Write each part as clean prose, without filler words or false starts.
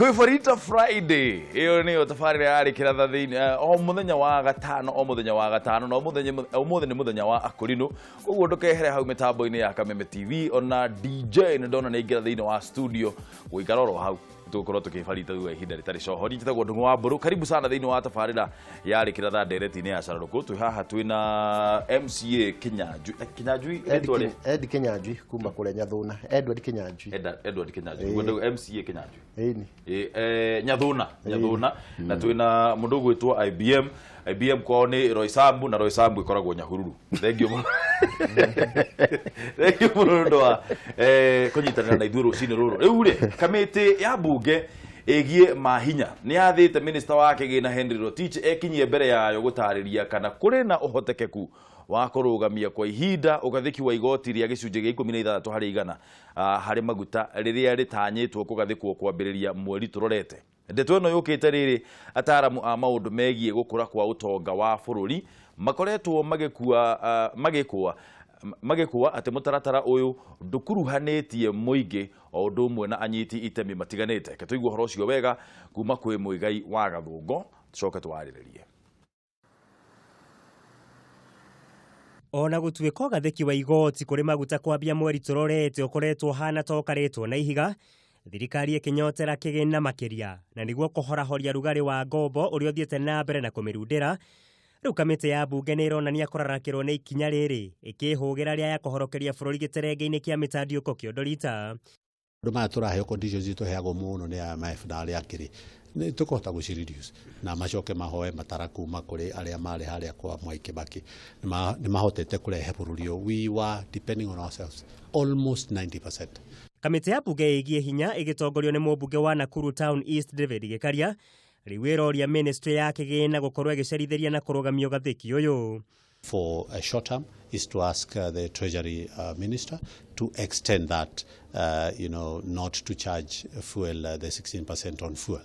Kwĩbarita Friday ĩyo nĩyo tabarĩra yarĩ kĩratha thĩinĩ o mũthenya wa gatano, o mũthenya wa gatano, na ũmũthĩ nĩ mũthenya wa akũrinũ, koguo ndũkehere hau mĩtambo-inĩ ya Kameme TV. Ona DJ nĩ ndona nĩ aingĩra thĩinĩ wa studio, gũikara oro hau tũgũkorwo tũkĩbarita thutha wa ihinda rĩtarĩ coho. Niĩ njĩtagwo Ndung'u wa Mbũrũ, karibu sana thĩinĩ wa tabarĩra yarĩ kĩratha ndereti-inĩ ya cararũkũ. Twĩ haha twĩna MCA Kinyanjui. Kinyanjui rĩtwa rĩ? Ed Kinyanjui kuma kũrĩa Nyathuna. Edward Kinyanjui. Edward Kinyanjui. Ũguo MCA Kinyanjui. Ĩni. Nyathuna, Nyathuna. Na twĩna mũndũ ũgwĩtwo IBM. IBM kwao nĩ Roysambu, na Roysambu ĩkoragwo Nyahururu. Thengiũ mũno, thengiũ mũno nĩ ũndũ wa kũnyitanĩra na ithuĩ rũcinĩ rũrũ. Rĩu rĩ, kamĩtĩ ya mbunge ĩgiĩ mahinya nĩ yathĩte minista wa kĩgĩna Henry Rotich ekinyie mbere yayo gũtarĩria kana kũrĩ na ũhotekeku wa kũrũgamia kwa ihinda ũgathĩki wa igoti rĩa gĩcunjĩ gĩa 16% harĩ maguta rĩrĩa rĩtanyĩtwo kũgathĩkwo kwambĩrĩria mweri tũrorete. Ndeto ĩno yũkĩte rĩrĩ ataaramu a maũndũ megiĩ gũkũra kwa ũtonga wa bũrũri makoretwo magĩkua atĩ mũtaratara ũyũ ndũkuruhanĩtie mũingĩ o ũndũ ũmwe na anyiti itemi matiganĩte. Reke tũigue ũhoro ũcio wega kuma kwĩ Mũigai wa Gathũngũ, tũcoke tũwarĩrĩrie. Ona gũtuĩka ũgathĩki wa igoti kũrĩ maguta kwambia mweri tũrorete ũkoretwo ũhana ta ũkarĩtwo na ihiga, thirikari ĩkĩnyotera kĩgĩna makĩria na nĩguo kũhorahoria rugarĩ wa ngombo ũrĩa ũthiĩte na mbere na kũmĩrundĩra. Rĩu kamĩtĩ ya mbunge nĩ ĩronania kũrarakĩrwo nĩ ikinya rĩrĩ, ĩkĩhũgĩra rĩa ya kũhorokeria bũrũri gĩterenge-inĩ kĩa mĩtandiũko kĩondorita. Andũ maya tũraheo, conditions iria tũheagwo mũno nĩ IMF na arĩa angĩ rĩ, nĩ tũkũhota gũci reduce na macoke mahoe matara kuma kũrĩ arĩa marĩ harĩa kwa Mwai Kibaki. Nĩ mahotete kũrehe bũrũri ũyũ, we were depending on ourselves almost 90%. Kamĩtĩ ya mbunge ĩgiĩ hinya ĩgĩtongorio nĩ mũmbunge wa Nakuru Town East David Gĩkaria rĩu ĩroria ministry ya kĩgĩna gũkorwo ĩgĩcerithĩria na kũrũgamia ũgathĩki ũyũ. For a short term is to ask the Treasury Minister to extend that, not to charge fuel the 16% on fuel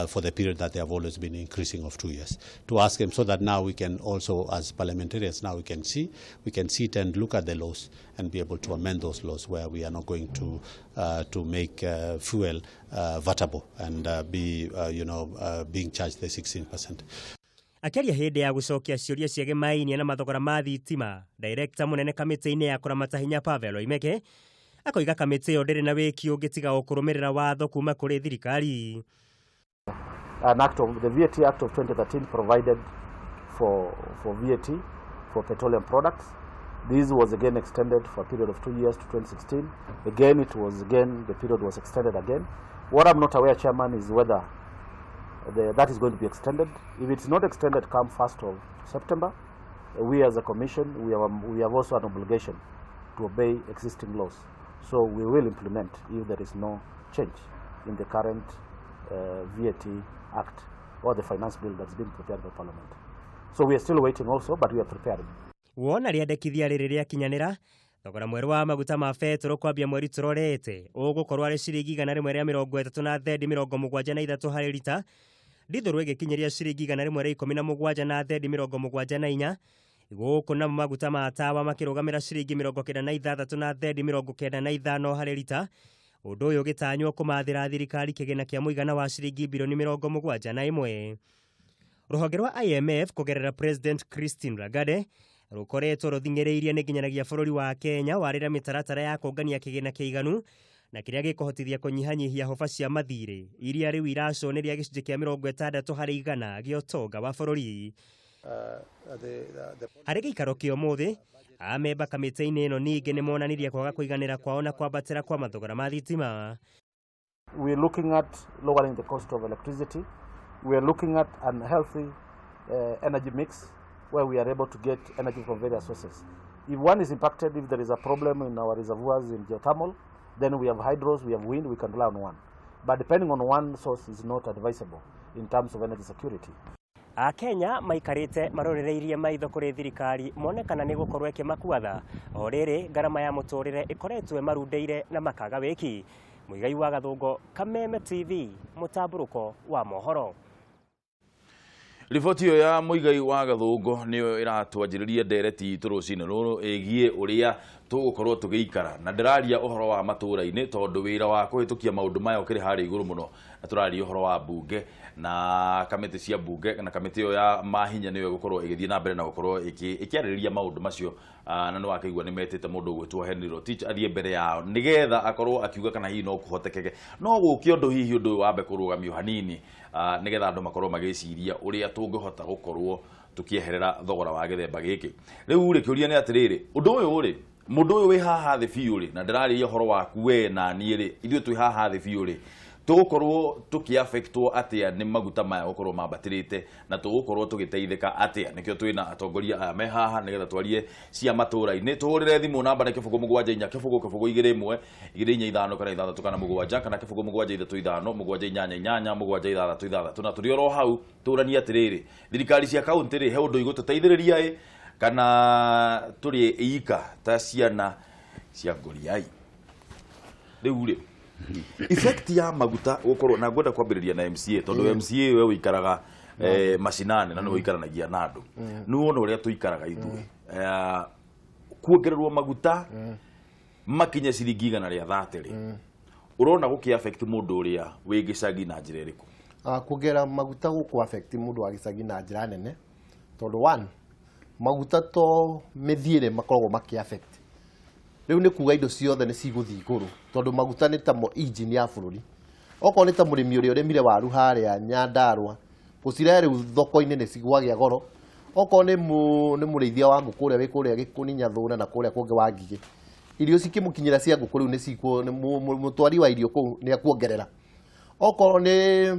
for the period that they have always been increasing of 2 years. To ask them so that now we can also, as parliamentarians, now we can see, we can sit and look at the laws and be able to amend those laws where we are not going to make fuel vatable and be, being charged the 16%. Akĩaria hĩndĩ ya gũcokia ciũria cia gĩmainia na mathogora ma thitima, director mũnene kamĩtĩ-inĩ ya kũramata hinya Pavel Oimeke akoiga kamĩtĩ ĩyo ndĩrĩ na wĩki ũngĩ tiga o kũrũmĩrĩra watho kuma kũrĩ thirikari. An act of the VAT Act of 2013 provided for VAT for petroleum products. This was again extended for a period of 2 years to 2016. Again, it was again, the period was extended again. What I'm not aware, Chairman, is whether that is going to be extended. If it's not extended come 1st of September, we as a commission, we have also an obligation to obey existing laws. So we will implement if there is no change in the current VAT Act or the finance bill that's been prepared by Parliament. So we are still waiting also, but we are preparing. Wona rĩandĩkithia rĩrĩ rĩakinyanĩra, thogora mwerũ wa maguta ma betũrũ kwambia mweri tũrorete ũgũkorwo arĩ ciringi 130.73 harĩ rita, ndithũrũ ĩgĩkinyĩria ciringi 117.74. Gũkũ namo maguta ma tawa makĩrũgamĩra ciringi 96.95 harĩ rita, ũndũ ũyũ ũgĩtanywo kũmathĩra thirikari kĩgĩna kĩa mũigana wa ciringi birioni 71. Rũhonge rwa IMF kũgerera President Christine Lagarde rũkoretwo rũthing'ĩrĩirie nĩ nginyanagia bũrũri wa Kenya warĩra mĩtaratara ya kũngania kĩgĩna kĩiganu na kĩrĩa gĩkũhotithia kũnyihanyihia hoba cia mathirĩ iria rĩu iraconĩria gĩcunjĩ kĩa 60% gĩa ũtonga wa bũrũri. Harĩ gĩikaro kĩa ũmũthĩ, amemba kamĩtĩ-inĩ ĩno ningĩ nĩ monanirie kwaga kũiganĩra kwao na kwambatĩra kwa mathogora ma thitima. We're looking at lowering the cost of electricity. We are looking at unhealthy energy mix where we are able to get energy from various sources. If one is impacted, if there is a problem in our reservoirs in geothermal, then we have hydros, we have wind, we can rely on one. But depending on one source is not advisable in terms of energy security. Akenya maikarĩte marorereirie maitho kũrĩ thirikari mone kana nĩ gũkorwo ĩkĩmakuatha o rĩrĩ ngarama ya mũtũrĩre ĩkoretwo ĩmarundĩire na makaga wĩki. Mũigai wa Gathũngo, Kameme TV, mũtambũrũko wa mohoro. Riboti ĩyo ya Mũigai wa Gathũngũ nĩyo ĩratwanjĩrĩria ndereti itũ rũcinĩ rũrũ ĩgiĩ ũrĩa Tũgũkorwo tũgĩikara na ndĩraria ũhoro wa matũũra-inĩ, tondũ wĩra wa kũhĩtũkia maũndũ maya ũkĩrĩ harĩa igũrũ mũno, na tũraria ũhoro wa mbunge na kamĩtĩ cia mbunge, na kamĩtĩ ĩyo ya mahinya nĩyo ĩgũkorwo ĩgĩthiĩ na mbere na gũkorwo ĩkĩarĩrĩria maũndũ macio. Na nĩ wakĩigua nĩ metĩte mũndũ ũgwĩtwo Henry Rotich athiĩ mbere yao nĩgetha akorwo akiuga kana hihi no kũhotekeke no gũke ũndũ, hihi ũndũ ũyũ wambe kũrũgamio hanini, nĩgetha andũ makorwo magĩciria ũrĩa tũngĩhota gũkorwo tũkĩeherera thogora wa gĩthemba gĩkĩ. Rĩu rĩ, kĩũria nĩ atĩrĩrĩ, ũndũ ũyũ rĩ, mũndũ ũyũ wĩ haha thĩ biũ rĩ, na ndĩrarĩria ũhoro waku we na niĩ rĩ, ithuĩ twĩ haha thĩ biũ rĩ, tũgũkorwo tũkĩaffectwo atĩa nĩ maguta maya gũkorwo mambatĩrĩte, na tũgũkorwo tũgĩteithĩka atĩa? Nĩkĩo twĩna atongoria aya me haha nĩgetha twarie cia matũũra-inĩ. Tũhũrĩre thimũ, namba nĩ 074 0 0 2 1 2 4 5 kana 6 kana 7 kana 0 7 3 5 7 8 8 7 6 6. Na tũrĩ oro hau tũranie atĩrĩrĩ, thirikari cia kaunti rĩ, he ũndũ igũtũteithĩrĩria ĩ, kana tũrĩ ika ta ciana cia ngoriai? Rĩu rĩ, effect ya maguta gũkorwo, na ngwenda kwambĩrĩria na MCA, tondũ MCA we ũikaraga macinani na nĩ ũikaranagia na andũ, nĩ wona ũrĩa tũikaraga ithuĩ. Kuongererwo maguta makinye ciringi 130 rĩ, ũrona gũkĩ affect mũndũ ũrĩa wĩ gĩcagi na njĩra ĩrĩkũ? Kuongerera maguta gũkũ affect mũndũ wa gĩcagi na njĩra nene, tondũ one, maguta to mĩthiĩre makoragwo makĩ affect. Rĩu nĩ kuga indo ciothe nĩ cigũthiĩ igũrũ, tondũ maguta nĩ tamo engine ya bũrũri. Okorwo nĩ ta mũrĩmi ũrĩa ũrĩmire waru harĩa Nyandarũa, gũcirehe rĩu thoko-inĩ nĩ cigwagĩa goro. Okorwo nĩ mũrĩithia wa ngũkũ ũrĩa wĩ kũrĩa Gĩkũni, Nyathũna na kũrĩa kũngĩ wa Ngigĩ, irio cikĩmũkinyĩra cia ngũkũ rĩu nĩ cikũ nĩ mũtwari wa irio kũu nĩ akuongerera. Okorwo nĩ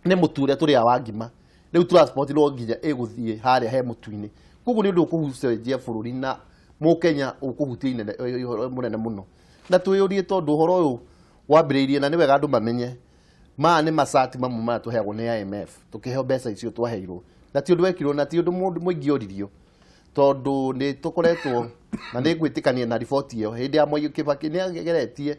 mũtu ũrĩa tũrĩaga wa ngima, rĩu transport no nginya ĩgũthiĩ harĩa he mũtu-inĩ. Koguo nĩ ũndũ ũkũhucenjia bũrũri na mũkenya ũkũhutia inene mũnene mũno. Na twĩyũrie, tondũ ũhoro ũyũ wambĩrĩirie, na nĩ wega andũ mamenye, maya nĩ macati mamwe maya tũheagwo nĩ IMF, tũkĩheo mbeca icio twaheirwo, na ti ũndũ wekirwo, na ti ũndũ mũndũ mũingĩ oririo, tondũ nĩ tũkoretwo na nĩ ngwĩtĩkania na riboti ĩyo. Hĩndĩ ya Mwai Kibaki nĩ ageretie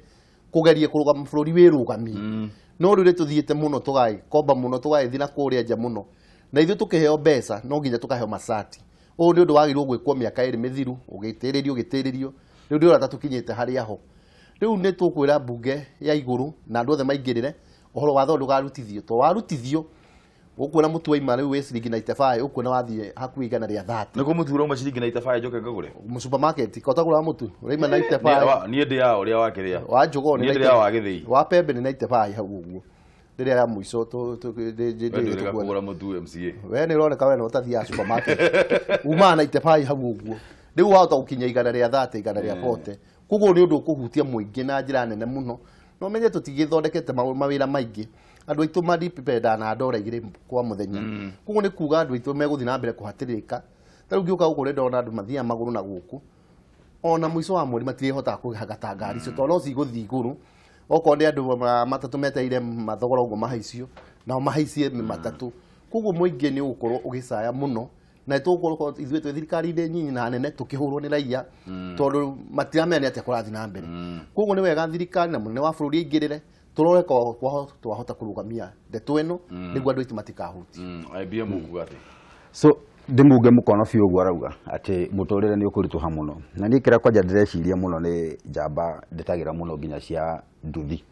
kũgeria kũrũgama bũrũri wĩrũgamie, no rĩu nĩ tũthiĩte mũno, tũgagĩkomba mũno, tũgagĩthiĩ na kũrĩa nja mũno, na ithuĩ tũkĩheo mbeca no nginya tũkaheo macati. Ũyũ nĩ ũndũ wagĩrĩirwo gwĩkwo mĩaka 2 mĩthiru, ũgĩtĩrĩrio ũgĩtĩrĩrio, rĩu ndĩrona ta tũkinyĩte harĩa ho. Rĩu nĩ tũkwĩra mbunge ya igũrũ na andũ othe maingĩrĩre ũhoro wa thogora ndũkarutithio, to warutithio ũkuona mũtu waima rĩu wĩ ciringi 95, ũkuona wathiĩ hakuhĩ 130. Nĩkũ mũtu ũrauma ciringi 95 njoke ngagũre? Supermarket kotagũra mũtu ũraima 95. Niĩ ndĩaga ũrĩa wa kĩrĩa wa njũgũ. Niĩ ndĩaga wa gĩthĩi. Wa pembe nĩ 95 hau ũguo rĩrĩa ya mũico. We ndũrĩga kũgũra mũtu, MCA? We nĩ ũroneka we nĩ ũtathiaga supermarket. Umaga 95 hau ũguo, rĩu wahota gũkinya 130, 140. Koguo nĩ ũndũ ũkũhutia mũingĩ na njĩra nene mũno. No menye tũtigĩthondekete mawĩra maingĩ, andũ aitũ mandipendaga na ndora 2 kwa mũthenya. Koguo nĩ kuga andũ aitũ megũthiĩ na mbere kũhatĩrĩrĩka. Ta rĩu ngĩũka gũkũ nĩ ndona andũ mathiaga magũrũ na gũkũ, ona mũico wa mweri matirĩhotaga kũhagata ngari icio, tondũ no cigũthiĩ igũrũ. Okorwo nĩ andũ matatũ metereire mathogora ũguo mahaicio, nao mahaicie matatũ. Koguo mũingĩ nĩ ũgũkorwo ũgĩcaya mũno, na tũgũkorwo ithuĩ twĩ thirikari-inĩ nyinyi na nene tũkĩhũrwo nĩ raia, tondũ matiramenya nĩ atĩa kũrathiĩ na mbere. Koguo nĩ wega thirikari na mũnene wa bũrũri aingĩrĩre, tũrore kwa twahota kũrũgamia ndeto ĩno nĩguo andũ aitũ matikahutie. IBM ukuga atĩ So ndĩmuge mũkono biũ ũguo arauga atĩ mũtũrĩre nĩ ũkũritũha mũno, na niĩ kĩrĩa kwanja ndĩreciria mũno nĩ njamba ndĩtagĩra mũno nginya cia nduthi.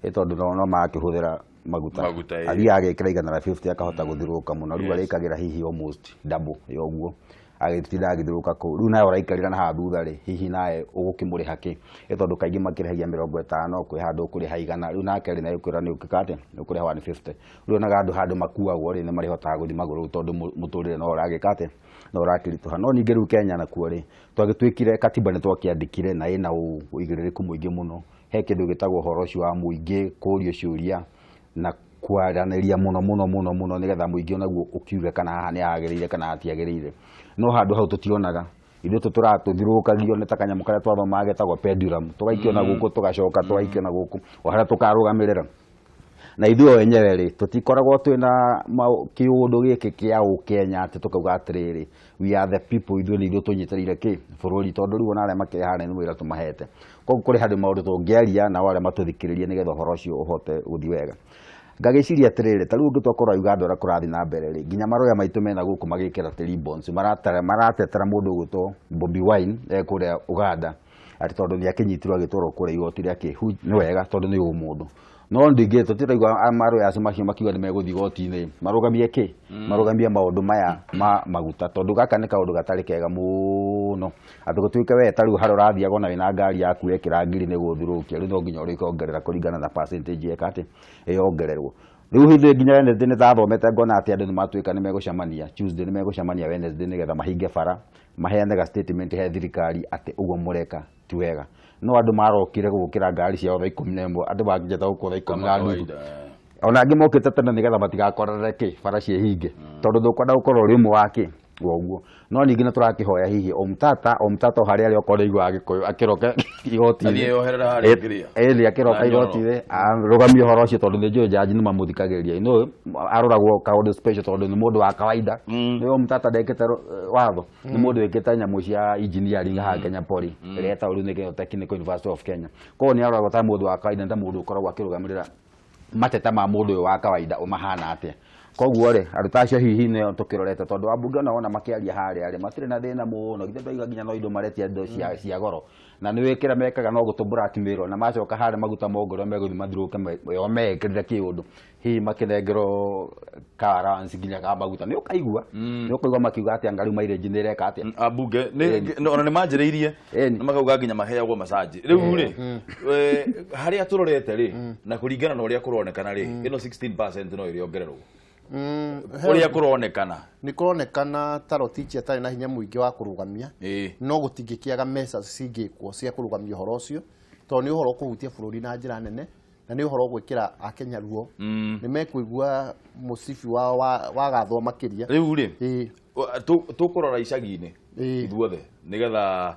Ĩ tondũ no marakĩhũthĩra maguta. Maguta, ĩ. Athiaga agekĩra 150 akahota gũthiũrũrũka mũno. Rĩu arĩkagĩra hihi almost double ya ũguo, agĩtinda agĩthiũrũrũka kũu. Rĩu nawe ũraikarĩra na haha thutha rĩ, hihi nawe ũgũkĩmũrĩha kĩ? Ĩ tondũ kaingĩ makĩrĩhagia 50, kwĩ handũ ũkũrĩha 100. Rĩu nake rĩ, na ĩkwĩra nĩ ũkĩka atĩa, nĩ ũkũrĩha 150. Rĩu onaga andũ handũ makuagwo rĩ, nĩ marĩhotaga gũthiĩ magũrũ, tondũ mũtũrĩre no ũragĩka atĩa, no ũrakĩritũha. No ningĩ rĩu Kenya nakuo rĩ, twagĩtuĩkire katiba nĩ twakĩandĩkire na ĩna ũigĩrĩrĩku mũingĩ mũno. He kĩndũ gĩtagwo ũhoro ũcio wa mũingĩ kũrio ciũria na kwaranĩria mũno mũno mũno mũno, nĩgetha mũingĩ onaguo ũkiuge kana haha nĩ hagĩrĩire kana hatiagĩrĩire. No handũ hau tũtionaga ithuĩ tũtũraga tũthiũrũrũkagio nĩ ta kanyamũ karĩa twathomaga getagwo pendulum, tũgaikio na gũkũ, tũgacoka tũgaikio na gũkũ, o harĩa tũkarũgamĩrĩra. Na ithuĩ o enyewe rĩ, tũtikoragwo twĩna kĩũndũ gĩkĩ kĩa ũkenya atĩ tũkauga atĩrĩrĩ, we are the people, ithuĩ nĩ ithuĩ tũnyitĩrĩire kĩ bũrũri, tondũ rĩu ona arĩa makĩrĩ harĩa nĩ wĩra tũmahete. Koguo kũrĩ handũ maũndũ tũngĩaria nao arĩa matũthikĩrĩrie nĩgetha ũhoro ũcio ũhote gũthiĩ wega. Ngagĩciria atĩrĩrĩ, ta rĩu ũngĩtua kũrora Uganda ũrĩa kũrathiĩ na mbere rĩ, nginya maroya maitũ mena gũkũ magĩkĩra atĩ ribbons, maratetera mũndũ ũgwĩtwo Bobi Wine e kũrĩa Uganda, atĩ tondũ nĩ akĩnyitirwo agĩtwarwo kũrĩa igoti rĩa kĩ, nĩ wega tondũ nĩ ũmũndũ. No ndingĩ tũtiraigua maroya acio macio makiuga nĩ megũthiĩ igoti-inĩ marũgamie kĩ, marũgamie maũndũ maya ma maguta, tondũ gaka nĩ kaũndũ gatarĩ kega mũno. Atĩ gũtuĩke we ta rĩu harĩa ũrathiaga ona wĩna ngari yaku wekĩra ngiri nĩ gũthirũkia, rĩu no nginya ũrĩkongerera kũringana na percentage ĩka atĩ ĩyongererwo. Rĩu hĩndĩ nginya Wednesday nĩ ndathomete ngona atĩ andũ nĩ matuĩka nĩ megũcemania Tuesday, nĩ megũcemania Wednesday nĩgetha mahinge bara, maheane ga statement he thirikari atĩ ũguo mũreka ti wega. No andũ marokire gũkĩra ngari ciao thaa 11, andũ makinyĩte gũkũ thaa 10:30. Ona angĩ mokĩte tene nĩgetha matigakorere kĩ bara ciĩ hinge, tondũ ndũkwenda gũkorwo ũrĩ ũmwe wa kĩ wa ũguo. No ningĩ nĩ tũrakĩhoya hihi Omtata o harĩa arĩ okorwo nĩaiguaga Gĩkũyũ akĩroka igoti-inĩ. Athiĩ eyoherera harĩa kĩrĩa. Ĩĩ akĩroka Na nyororo. igoti-inĩ arũgamie ũhoro ũcio, tondũ nĩ njũĩ jaji nĩ mamũthikagĩrĩria. No aroragwo kaũndũ special tondũ nĩ mũndũ wa kawaida. Nĩ Omtata ndekĩte watho, nĩ mũndũ wĩkĩte nyamũ cia engineering haha Kenya Poly, ĩrĩa ĩtagwo rĩu nĩ Kenya Technical University of Kenya. Koguo nĩ aroragwo ta mũndũ wa kawaida, ta mũndũ ũkoragwo akĩrũgamĩrĩra mateta ma mũndũ ũyũ wa kawaida ũmahana atĩa. Koguo rĩ, andũ ta acio hihi nĩo tũkĩrorete, tondũ ambunge ona wona makĩaria harĩa rĩ, matirĩ na thĩna mũno, githĩ ndwaiga nginya no indo maretia indo cia goro, na nĩ wĩkĩra mekaga no gũtũ blackmail, na macoka harĩa maguta mongererwo megũthiĩ mathirũke o meĩkĩrĩre kĩũndũ, hihi makĩnengerwo ka allowance nginya ka maguta, nĩ ũkaigua makiuga atĩ anga rĩu mileage nĩ ĩreka atĩa. Ambunge ona nĩ manjĩrĩirie nĩ makauga nginya maheagwo massage. Rĩu rĩ, harĩa tũrorete rĩ, na kũringana na ũrĩa kũronekana rĩ, ĩno 16% no ĩrĩongererwo. Ũrĩa kũronekana nĩ kũronekana ta Rotich atarĩ na hinya mũingĩ wa kũrũgamia, no gũtingĩkĩaga measures cingĩkwo cia kũrũgamia ũhoro ũcio, tondũ nĩ ũhoro ũkũhutia bũrũri na njĩra nene, na nĩ ũhoro ũgwĩkĩra Akenya ruo. Nĩ mekũigua mũcibi wao wagathwo makĩria. Rĩu rĩ, tũkũrora icagi-inĩ ithuothe nĩgetha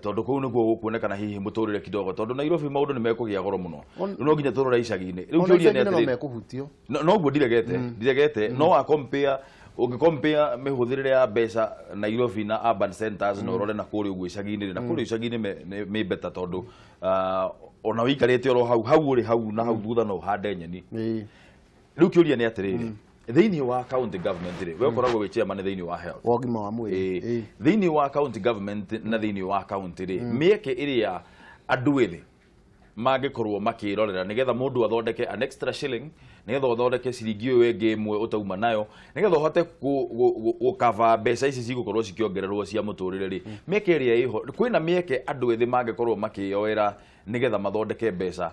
tondũ kũu nĩkuo gũkuonekana hihi mũtũrĩre kidogo, tondũ Nairobi maũndũ nĩ mekũgĩa goro mũno. Rĩu no nginya tũrore icagi-inĩ. Rĩu kĩũria nĩ atĩrĩrĩ, mekũhutio. Noguo ndiregete, no wa compare, ũngĩ-compare mĩhũthĩrĩre ya mbeca Nairobi na urban centers, na ũrore na kũrĩa ũguo icagi-inĩ, na kũrĩa icagi-inĩ nĩ better, tondũ ona ũikarĩte oro hau hau ũrĩ hau na hau thutha no ũhande nyeni. Rĩu kĩũria nĩ atĩrĩrĩ, thĩinĩ wa county government rĩ, we ũkoragwo wĩ chairman thĩinĩ wa health, wa ũgima wa mwĩrĩ, thĩinĩ wa county government na thĩinĩ wa county rĩ, mĩeke ĩrĩa andũ ĩthĩ mangĩkorwo makĩrorera nĩgetha mũndũ athondeke an extra shilling, nĩgetha ũthondeke ciringi ũyũ ĩngĩ ĩmwe ũtauma nayo, nĩgetha ũhote gũkava mbeca ici cigũkorwo cikĩongererwo cia mũtũrĩre rĩ, mĩeke ĩrĩa ĩho, kwĩna mĩeke andũ ethĩ mangĩkorwo makĩyoera nĩgetha mathondeke mbeca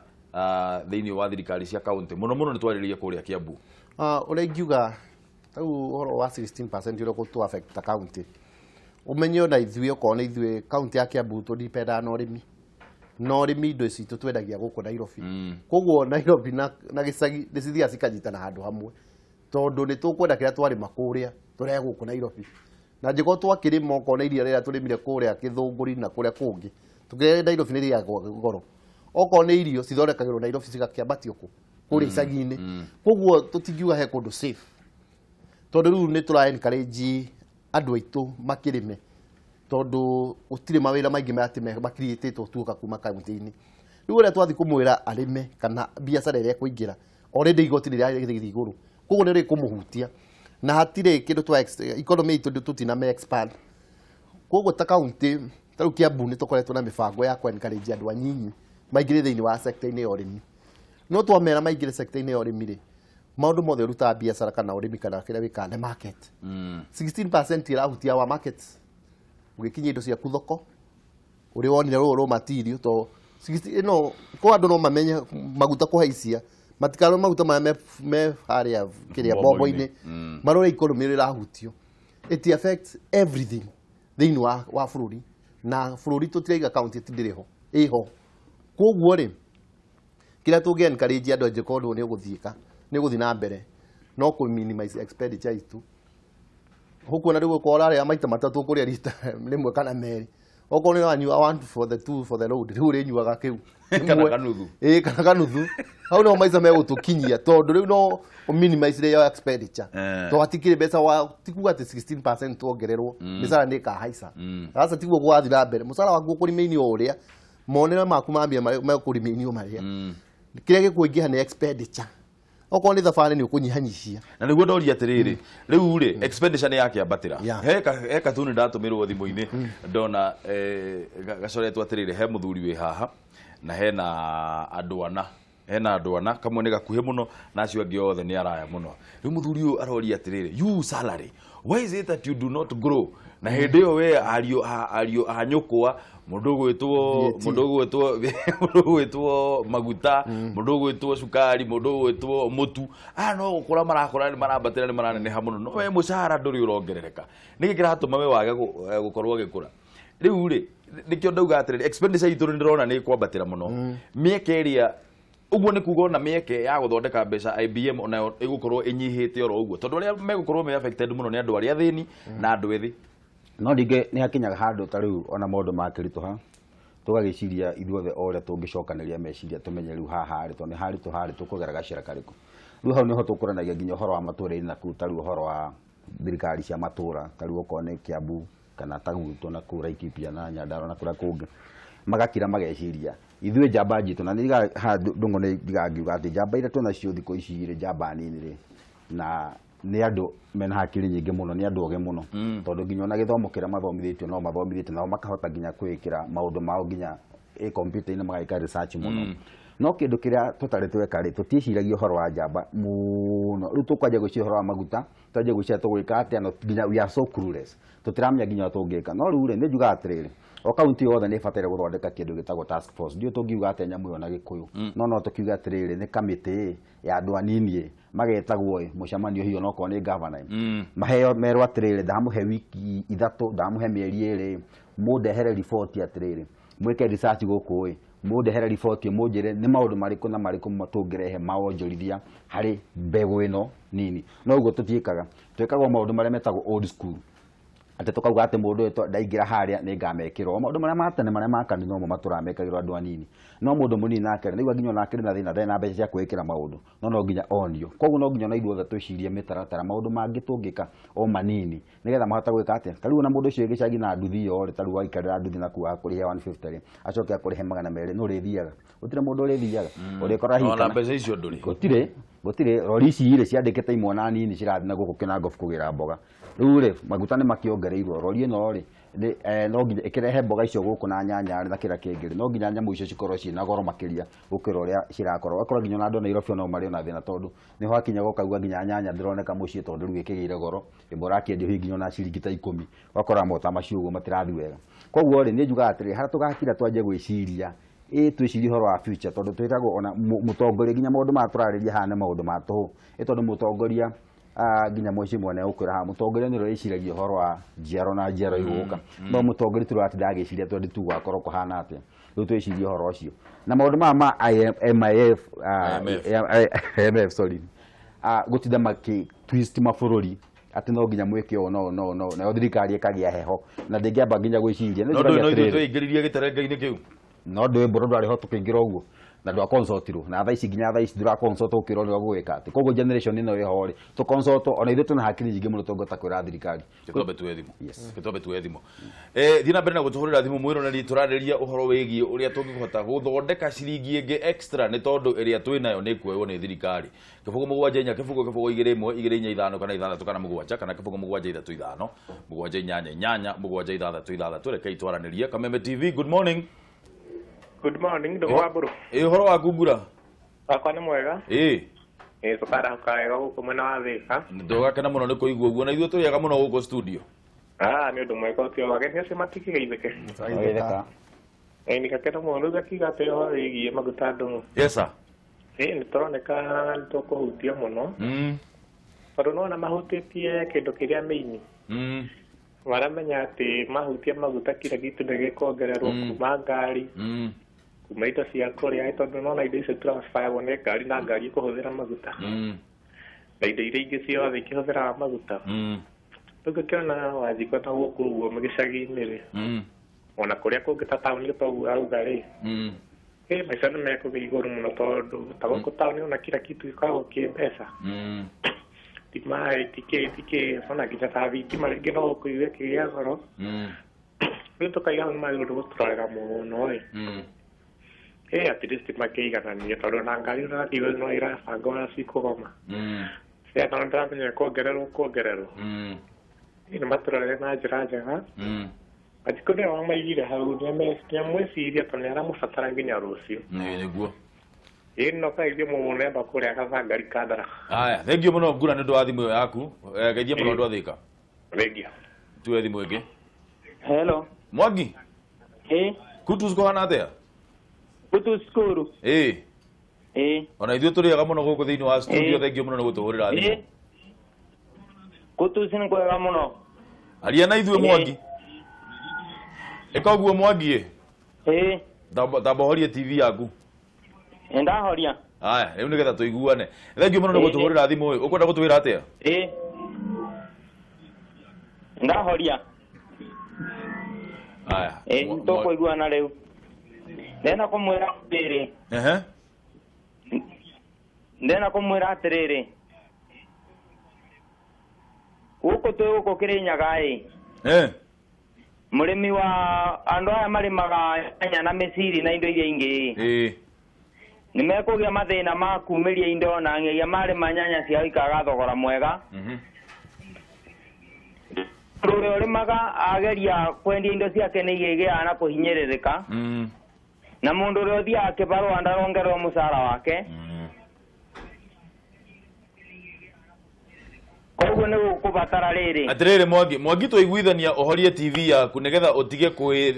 thĩinĩ wa thirikari cia county, mũno mũno nĩ twarĩrĩrie kũrĩa Kiambu. Ũrĩa ingiuga rĩu ũhoro wa 16% ũrĩa ũgũtũ affect ta county, ũmenye ona ithuĩ okorwo nĩ ithuĩ county ya Kiambu tũdipendaga na ũrĩmi, na ũrĩmi indo citũ twendagia gũkũ Nairobi, koguo Nairobi na gĩcagi nĩ cithiaga cikanyitana handũ hamwe, tondũ nĩ tũkwenda kĩrĩa twarĩma kũrĩa tũrehe gũkũ Nairobi, na angĩkorwo twakĩrĩma okorwo nĩ iria rĩrĩa tũrĩmire kũrĩa Gĩthũngũri na kũrĩa kũngĩ tũkĩrehe Nairobi nĩ rĩagwo goro, okorwo nĩ irio cithondekagĩrwo Nairobi cigakĩambatio kũ kũrĩa icagi-inĩ, koguo tũtingiuga he kũndũ safe, tondũ rĩu nĩ tũra encourage andũ aitũ makĩrĩme, tondũ gũtirĩ mawĩra maingĩ atĩ makiriĩtĩtwo tuoka kuma kaunti-inĩ. Rĩu ũrĩa twathiĩ kũmwĩra arĩme kana biacara ĩrĩa ekũingĩra already igoti nĩ rĩrathiĩ igũrũ, koguo nĩ rĩkũmũhutia, na hatirĩ kĩndũ twa economy itũ tũtiname expand. Koguo ta kaunti ta rĩu Kiambu nĩ tũkoretwo na mĩbango ya kũ encourage andũ anyinyi maingĩre thĩinĩ wa sector-inĩ ya ũrĩmi, no twamera maingĩre sector-inĩ ya ũrĩmi rĩ, maũndũ mothe ũrutaga biacara kana ũrĩmi kana kĩrĩa wĩkaga nĩ market. 16% ĩrahutia wa market, ũgĩkinyia indo ciaku thoko ũrĩa wonire rũũ raw material, to ĩno kwa andũ no mamenye maguta kũhaicia, matikarore maguta marĩa me harĩa kĩrĩa bombo-inĩ, marore economy ĩrĩa ĩrahutio. It affects everything thĩinĩ wa bũrũri, na bũrũri tũtiraiga county ndĩrĩ ho, ĩho. Koguo rĩ, kĩrĩa tũngĩ encourage andũ angĩkorwo nĩ ũgũthiĩka nĩ ũgũthiĩ na mbere no kũ minimize expenditure itũ, hukuona rĩu ũkorwo ũrarĩa maita matatũ ũkũrĩa rita rĩmwe kana merĩ, okorwo nĩ ũranyua one for the two for the road, rĩu ũrĩnyuaga kĩu kana kanuthu, ĩĩ kana kanuthu, hau no maica megũtũkinyia, tondũ rĩu no minimize your expenditure, to hatikĩrĩ mbeca wa tikuga atĩ 16% tuongererwo mĩcara nĩ ĩkahaica, sasa tiguo gũgathiĩ na mbere, mũcara waku ũkũrĩmĩinio o ũrĩa monere maku ma mbia mekũrĩmĩinio marĩa, kĩrĩa gĩkũingĩha nĩ expenditure. Okorwo nĩ thabarĩ nĩ ũkũnyihanyihia. Na nĩguo ndoria atĩrĩrĩ, rĩu rĩ, expenditure nĩ yakĩambatĩra. He katuni ndatũmĩrwo thimũ-inĩ, ndona gacoretwo atĩrĩrĩ, he mũthuri wĩ haha na hena andũ ana, hena andũ ana, kamwe nĩ gakuhĩ mũno na acio angĩ othe nĩ araya mũno. Rĩu mũthuri ũyũ aroria atĩrĩrĩ, you salary, why is it that you do not grow? Na hĩndĩ ĩyo we ariũ a nyũkwa, mũndũ ũgwĩtwo VAT. Mũndũ ũgwĩtwo maguta, mũndũ ũgwĩtwo cukari, mũndũ ũgwĩtwo mũtu, aya no gũkũra marakũra, nĩ marambatĩra, nĩ maraneneha mũno, no we mũcara ndũrĩ ũrongerereka. Nĩkĩ kĩratũma we wage gũkorwo ũgĩkũra? Rĩu rĩ, nĩkĩo ndauga atĩrĩrĩ, expenditure itũ nĩ ndĩrona nĩ ĩkwambatĩra mũno mĩeke ĩrĩa ũguo nĩ kuga ona mĩeke ya gũthondeka mbeca IBM onayo ĩgũkorwo ĩnyihĩte oro ũguo, tondũ arĩa megũkorwo me affected mũno nĩ andũ arĩa athĩni na andũ ethĩ. No ningĩ nĩ hakinyaga handũ ta rĩu ona maũndũ makĩritũha, tũgagĩciria ithuothe o ũrĩa tũngĩcokanĩria meciria, tũmenye rĩu haha rĩ, tondũ nĩ haritũ harĩ tũkũgera gacĩra karĩkũ. Rĩu hau nĩho tũkũranagia nginya ũhoro wa matũũra-inĩ na kũu, ta rĩu ũhoro wa thirikari cia matũũra, ta rĩu okorwo nĩ Kiambu kana ta gwitũ na kũu Laikipia na Nyandarua na kũrĩa kũngĩ, magakira mageciria ithuĩ njamba njitũ na nĩ haha ndũng'ũ nĩ ndigangiuga atĩ njamba iria twĩnacio thikũ ici rĩ, njamba nini rĩ, na nĩ andũ mena hakiri nyingĩ mũno, nĩ andũ ogĩ mũno, tondũ nginya ona gĩthomo kĩrĩa mathomithĩtio no mathomithĩtio nao makahota nginya kwĩĩkĩra maũndũ mao nginya ĩ kompiuta-inĩ, magagĩka research mũno. No kĩndũ kĩrĩa tũtarĩ tweka rĩ, tũtiĩciragia ũhoro wa njamba mũno. Rĩu tũkwanjia gwĩciria ũhoro wa maguta, twanjie gwĩciria tũgwĩka atĩa, no nginya we are so clueless, tũtiramenya nginya ũrĩa tũngĩka. No rĩu rĩ, nĩ njugaga atĩrĩrĩ, o kaunti yothe nĩ ĩbataire gũthondeka kĩndũ gĩtagwo task force. Ndiũĩ tũngiuga atĩa nyamũ ĩyo na Gĩkũyũ, no tũkiuge atĩrĩrĩ, nĩ kamĩtĩ ya andũ anini ĩ, magetagwo ĩ mũcemanio hiyo, onokorwo nĩ gavana ĩ, maheo merwo atĩrĩrĩ, ndamũhe wiki 3, ndamũhe mĩeri 2, mũndehere riboti atĩrĩrĩ, mwĩke research gũkũ ĩ, mũndehere riboti, mũnjĩre nĩ maũndũ marĩkũ na marĩkũ tũngĩrehe mawonjorithia harĩ mbegũ ĩno nini. No ũguo tũtiĩkaga, twĩkaga o maũndũ marĩa metagwo old school, atĩ tũkauga atĩ mũndũ ũyũ ndaingĩra harĩa nĩ ngamekĩrwo o maũndũ marĩa ma tene, marĩa ma kanitha nomo matũramekagĩrwo andũ anini. No mũndũ mũnini nake nĩgua nginya onake na thĩna, ndarĩ na mbeca cia kwĩĩkĩra maũndũ, no nginya onio. Koguo no nginya ona ithuothe twĩcirie mĩtaratara, maũndũ mangĩ tũngĩka o manini nĩgetha mahote gwĩka atĩa. Ta rĩu ona mũndũ ũcio wĩ gĩcagi na nduthi ĩyo rĩ, ta rĩu waikarĩra nduthi na kuaga kũrĩha 150 rĩ, acoke akũrĩhe 200, nĩ ũrĩthiaga? Gũtirĩ mũndũ ũrĩthiaga, ũrĩkora hihi ona mbeca icio ndũrĩ. Gũtirĩ rori ici rĩ ciandĩkĩte imwana nini cirathiĩ na gũkũ kĩnangobu kũgĩra mboga. Rĩu rĩ, maguta nĩ makĩongereirwo, rori ĩno rĩ no nginya ĩkĩrehe mboga icio gũkũ na nyanya rĩ, na kĩrĩa kĩngĩ rĩ, no nginya nyamũ icio cikorwo ciĩna goro makĩria gũkĩra ũrĩa cirakorwo. Ũgakora nginya ona andũ a Nairobi onao marĩ ona thĩna, tondũ nĩho hakinyaga ũkauga nginya nyanya ndĩroneka mũciĩ, tondũ rĩu ĩkĩgĩire goro, ĩmwe ũrakĩendio hihi nginya ona ciringi ta 10, ũgakora mota macio ũguo matirathiĩ wega. Koguo rĩ, niĩ njugaga atĩrĩrĩ, harĩa tũgakira twanjie gwĩciria ĩ twĩcirie ũhoro wa future, tondũ twĩtagwo ona mũtongoria, nginya maũndũ maya tũrarĩria haha nĩ maũndũ ma tũhũ, ĩ tondũ mũtongoria nginya mheshimiwa nĩ egũkwĩra haha, mũtongoria nĩ ũrĩa wĩciragia ũhoro wa njiaro na njiaro igũka, no mũtongoria ti ũrĩa watinda agĩciria 22 gwakorwo kũhana atĩa. Rĩu twĩcirie ũhoro ũcio na maũndũ maya ma IMF, IMF. IMF, sorry, gũtinda makĩ twist mabũrũri atĩ no nginya mwĩke ũũ no no no nayo thirikari ĩkagĩa heho na ndĩngĩamba nginya gwĩciria. Nĩ No ndũĩ njũragia no ithuĩ atĩrĩrĩ, twĩingĩririe gĩterenga-inĩ kĩu. No ndũĩ mbũrũ ndwarĩ ho tũkĩingĩra ũguo na ndwaconsultirwo, na thaa ici nginya thaa ici ndũraconsult ũkĩrwo nĩwe gũgĩka atĩ. Koguo generation ĩno ĩho rĩ, tũconsultwo ona ithuĩ twĩna hakiri nyingĩ mũno tũngĩhota kwĩra thirikari. Gĩtombe tuwe thimũ. Yes. Gĩtombe tuwe thimũ. Thiĩ na mbere na gũtũhũrĩra thimũ, mwĩroreri, tũrarĩria ũhoro wĩgiĩ ũrĩa tũngĩhota gũthondeka ciringi ĩngĩ extra, nĩ tondũ ĩrĩa twĩ nayo nĩ kuoywo nĩ thirikari. 074 0 0 2 1 2 4 5 kana 6 kana 7 kana 0 7 3 5 7 8 8 7 6 6. Rekei twaranĩrie. Kameme TV, good morning. Good morning, ndugu wa Mburu. Ĩ, ũhoro waku ngura? Wakwa nĩ mwega. Ĩ tũkarahũka wega gũkũ mwena wa Thĩka. Ndũgakena mũno nĩ kũigua ũguo, na ithuĩ tũrĩaga mũno gũkũ studio. Ah, nĩ ũndũ mwega ũtio ageni acio matikĩgeithĩke. Geithĩka. Ĩ nĩgakena mũno. Rĩu gakiuga atĩ ũhoro wĩgiĩ maguta ndũng'ũ. Yes sir. Ĩ nĩ tũroneka nĩ tũkũhutia mũno. Tondũ nĩwona mahutĩtie kĩndũ kĩrĩa mĩini. Maramenya atĩ mahutia maguta kila kitu nĩ gĩkuongererwo, kuma ngari, kuma indo cia kũrĩa, tondũ nĩwona indo icio transferagwo nĩ ngari na ngari ĩkũhũthĩra maguta. Na indo iria ingĩ ciothe ikĩhũthĩraga maguta. Rĩu ngĩkĩona wanjikũ na gũkũ ũguo gĩcagi-inĩ rĩ, ona kũrĩa kũngĩ ta taũni toguo arauga rĩ, ĩ maica nĩ mekũgĩa igũrũ mũno, tondũ ta gũkũ taũni ona kila kitu gĩkoragwo kĩ mbeca, ti maĩ, ti kĩ, ti kĩ, ona nginya ta thitima rĩngĩ no ũkũigue ĩkĩgĩa goro. Rĩu tũkaiga hau nĩ magĩrĩirwo gũtũrorera mũno ĩ. At least makĩigananie tondũ na ngari ũrathiĩ no irabanga ũrĩa cikũgoma. Ciana no ndĩramenya kuongererwo. Nĩ matũrorere na njĩra njega. Wanjikũ nĩwe wamaigire hau, nĩamwĩciria tondũ nĩaramũbatara nginya rũciũ. Nĩguo. Ĩĩ no kaithie mũnemba kũrĩa Gathangari Kandara. Aya, thengiũ mũno Ngura nĩ ũndũ wa thimũ ĩyo yaku. Geithia mũno andũ a Thĩka. Thengiũ. Tuoe thimũ ĩngĩ. Hello. Mwangi. Ĩ. Kutus kũhana atĩa? Kutus kũru. Ĩ. Ĩ. Ona ithuĩ tũrĩaga mũno gũkũ thĩinĩ wa studio, thengiũ mũno nĩ gũtũhũrĩra thimũ. Kutus nĩ kwega mũno. Aria na ithuĩ Mwangi. Ĩka ũguo Mwangi. Ĩ. Tamba ũhorie TV yaku. Ndahoria. Aya, rĩu nĩgetha tũiguane. Thengiũ mũno nĩ gũtũhũrĩra thimũ ĩ. Ũkwenda gũtwĩra atĩa? Ĩ. Ndahoria. Aya. Ĩ, tũkũiguana rĩu. Ndĩrenda kũmwĩra atĩrĩrĩ. Ehe. Ndĩrenda kũmwĩra atĩrĩrĩ. Gũkũ twĩ gũkũ Kĩrĩnyaga ĩ. Mũrĩmi wa andũ aya marĩmaga nyanya na mĩciri na indo iria ingĩ ĩ. Nĩ mekũgĩa mathĩna ma kumĩria indo na ng'eria marĩma nyanya ciao ikaga thogora mwega. Ũrĩa ũrĩmaga ageria kwendia indo ciake nĩ igĩgĩaga na kũhinyĩrĩrĩka. Na mũndũ ũrĩa ũthiaga kĩbarũa ndarongererwo mũcara wake. Koguo nĩ gũkũbatara rĩrĩ. Atĩrĩrĩ Mwangi, Mwangi tũiguithania ũhorie TV yaku nĩgetha ũtige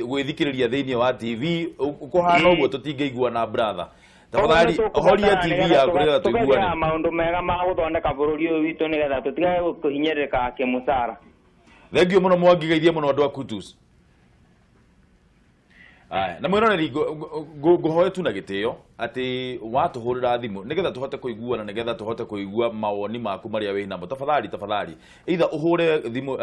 gwĩthikĩrĩria thĩinĩ wa TV. Kũhana ũguo tũtingĩiguana brother. Tafadhali ũhorie TV yaku nĩgetha tũiguane. Maũndũ mega ma gũthondeka bũrũri ũyũ witũ nĩgetha tũtigage kũhinyĩrĩrĩka kĩmũcara. Thengiũ mũno Mwangi, geithia mũno andũ a Kutus. Aya, na mwĩroreri ngũhoe tu na gĩtĩo atĩ watũhũrĩra thimũ nĩgetha tũhote kũiguana, nĩgetha tũhote kũigua mawoni maku marĩa wĩ namo. Tafadhali, tafadhali, either ũhũre thimũ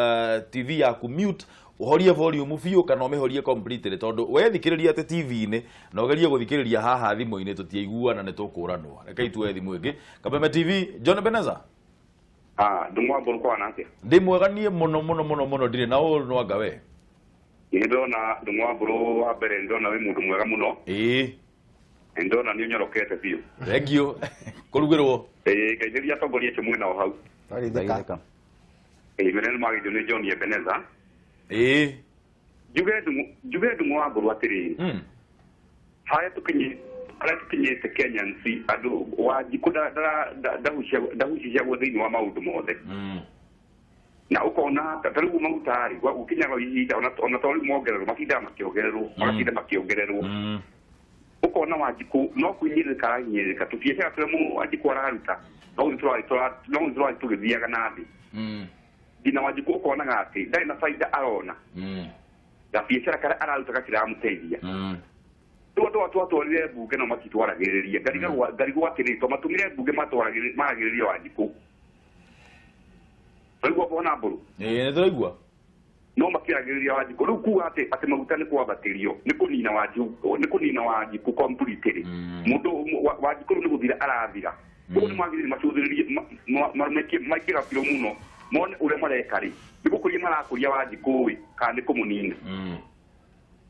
TV yaku mute, ũhorie volume biũ kana ũmĩhorie completely, tondũ wethikĩrĩria atĩ TV-inĩ na ũgerie gũthikĩrĩria haha thimũ-inĩ tũtiaiguana, nĩ tũkũranwo. Rekei tuoe thimũ ĩngĩ. Kameme TV, John Beneza. Ndũng'wa mbũrũ kwana atĩa? Ndĩ mwega niĩ mũno mũno mũno mũno, ndirĩ na ũru no anga we. Nĩ ndona Ndũng'wa mbũrũ wa mbere, nĩ ndona wĩ mũndũ mwega mũno. Ĩĩ. Nĩ ndona nĩ ũnyorokete biũ. Thengiũ. Kũrugĩrwo. Ĩĩ, ngeithĩria atongoria acio mwĩ nao hau. Twageithĩka. Ĩĩ, mene nĩ mageithio nĩ John Ebeneza. Ĩĩ. Njuge Ndũng'wa mbũrũ atĩrĩrĩ. Harĩa tũkinyĩte Kenyans andũ Wanjikũ ndahuciciagwo thĩinĩ wa maũndũ mothe. Na ũkona ta rĩu maguta rĩ, gũkinyaga ihinda ona to rĩu mongererwo, matindaga makĩongererwo, magatinda makĩongererwo. Ũkona Wanjikũ no kũhinyĩrĩrĩka arahinyĩrĩrĩka, tũbiacara tũrĩa Wanjikũ araruta no gũthiĩ tũrathiĩ tũgĩthiaga na thĩ. Nginya Wanjikũ ũkonaga atĩ ndarĩ na baida arona. Gabiacara karĩa araruta gatiramũteithia. Rĩu andũ twatwarire mbunge no matitwaragĩrĩria. Ngarigwo atĩrĩrĩ, twamatũmire mbunge maragĩrĩrie Wanjikũ. Ũraigua bwana Mbũrũ? Ĩĩ, nĩ tũraigua. No makĩragĩrĩria Wanjikũ. Rĩu kuga atĩ maguta nĩ kwambatĩrio, nĩ kũnina Wanjikũ, nĩ kũnina Wanjikũ completely. Mũndũ Wanjikũ rĩu nĩ gũthira arathira. Koguo nĩ magĩrĩire macũthĩrĩrie, maingĩra biũ mũno, mone ũrĩa mareka rĩ, nĩ gũkũria marakũria Wanjikũ ĩ, kana nĩ kũmũnina.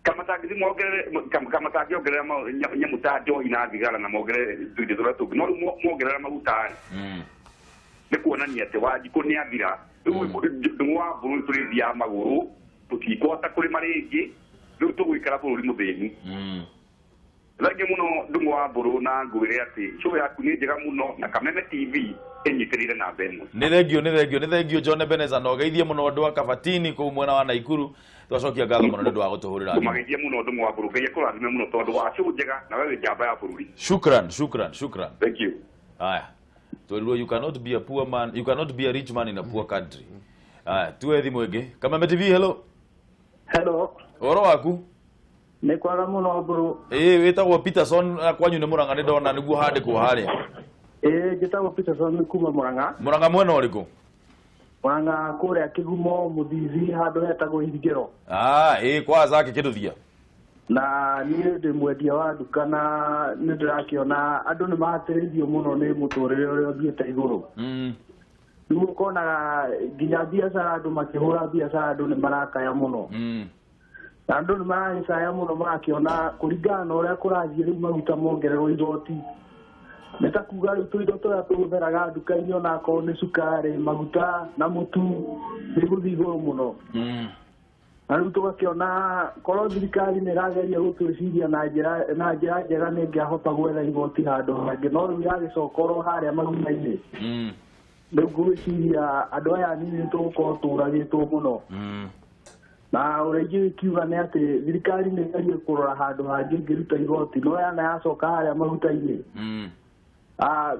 Kama matangĩongerera nyamũ ta njohi na thigara na mongerere tũindo tũrĩa tũngĩ, no rĩu mongerera maguta rĩ, nĩ kuonania atĩ Wanjikũ nĩ athira. Rĩu Ndũng'wa wa Mbũrũ tũrĩthiaga magũrũ, tũtikũhota kũrĩma rĩngĩ, rĩu tũgũikara bũrũri mũthĩni. Thengiũ mũno Ndũng'wa wa Mbũrũ, na ngwĩre atĩ show yaku nĩ njega mũno na Kameme TV ĩnyitĩrĩire namba ĩmwe. Nĩ thengiũ, nĩ thengiũ, nĩ thengiũ John Ebeneza, na ũgeithie mũno andũ a Kabatini kũu mwena wa Naikuru. Twacokia ngatho mũno nĩ ũndũ wa gũtũhũrĩra thimũ. Tũmageithie mũno Ndũng'wa wa Mbũrũ, Ngai akũrathime mũno tondũ wa show njega na we wĩ njamba ya bũrũri. Shukran, shukran, shukran. Thank you. Aya. Twerirwo you cannot be a poor man, you cannot be a rich man in a poor country. Aya, tuoe thimũ ĩngĩ. Kameme TV, hello. Hello. Ũhoro waku? Nĩ kwaga mũno Mbũrũ. Ĩĩ, wĩtagwo Peterson na kwanyu nĩ Mũrang'a, nĩ ndona nĩguo handĩkwo harĩa. Ĩĩ, njĩtagwo Peterson kuma Mũrang'a. Mũrang'a mwena ũrĩkũ? Mũrang'a kũrĩa Kĩgumo Mũthithi handũ hetagwo Ihingĩro. Ah, ĩĩ, kwa Zake Kĩnduthia. Na niĩ ndĩ mwendia wa nduka na nĩ ndĩrakĩona andũ nĩ mahatĩrĩirio mũno nĩ mũtũrĩre ũrĩa ũthiĩte igũrũ. Rĩu ũkonaga nginya biacara andũ makĩhũra biacara andũ nĩ marakaya mũno. Na andũ nĩ maragĩcaya mũno magakĩona kũringana na ũrĩa kũrathiĩ rĩu maguta mongererwo igoti. Nĩ ta kuga rĩu tũindo tũrĩa tũhũthĩraga nduka-inĩ onakorwo nĩ cukari, maguta na mũtu nĩ gũthiĩ igũrũ mũno. Na rĩu tũgakĩona korwo thirikari nĩ ĩrageria gũtwĩciria na njĩra njega nĩ ĩngĩahota gwetha igoti handũ hangĩ, no rĩu yagĩcoka oro harĩa maguta-inĩ. Rĩu ngwĩciria andũ aya anini nĩ tũgũkorwo tũragĩtwo mũno. Na ũrĩa ingĩkiuga nĩ atĩ thirikari nĩ ĩgerie kũrora handũ hangĩ ĩngĩruta igoti, no yana yacoka harĩa maguta-inĩ.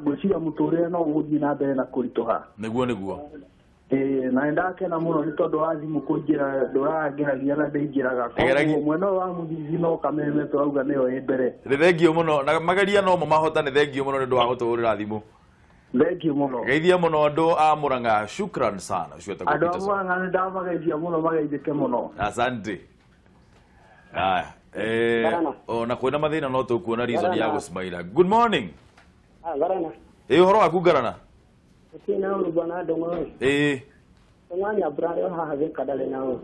Ngwĩciria mũtũrĩre no ũgũthiĩ na mbere na kũritũha. Nĩguo nĩguo. Na nĩndakena mũno nĩ tondũ wa thimũ kũingĩra ndũrangeragia na ndĩingĩraga. Koguo mwena ũyũ wa Mũthithi no Kameme tũrauga nĩyo ĩ mbere. Nĩ thengio mũno na mageria no mo mahota, nĩ thengio mũno nĩ ũndũ wa gũtũhũrĩra thimũ. Thengio mũno. Geithia mũno andũ a Murang'a, shukran sana. Ũcio etagwo Andũ a Peterson. Murang'a nĩ ndamageithia mũno, mageithĩke mũno. Asante. Haya. Ona kwĩna mathĩna no tũkuona reason ya gũsmaila. Good morning. Garana. Ũhoro waku Garana? Gũtirĩ na ũru bwana Ndung'u. Ndung'u Nyambura rĩo haha Thika ndarĩ na ũru.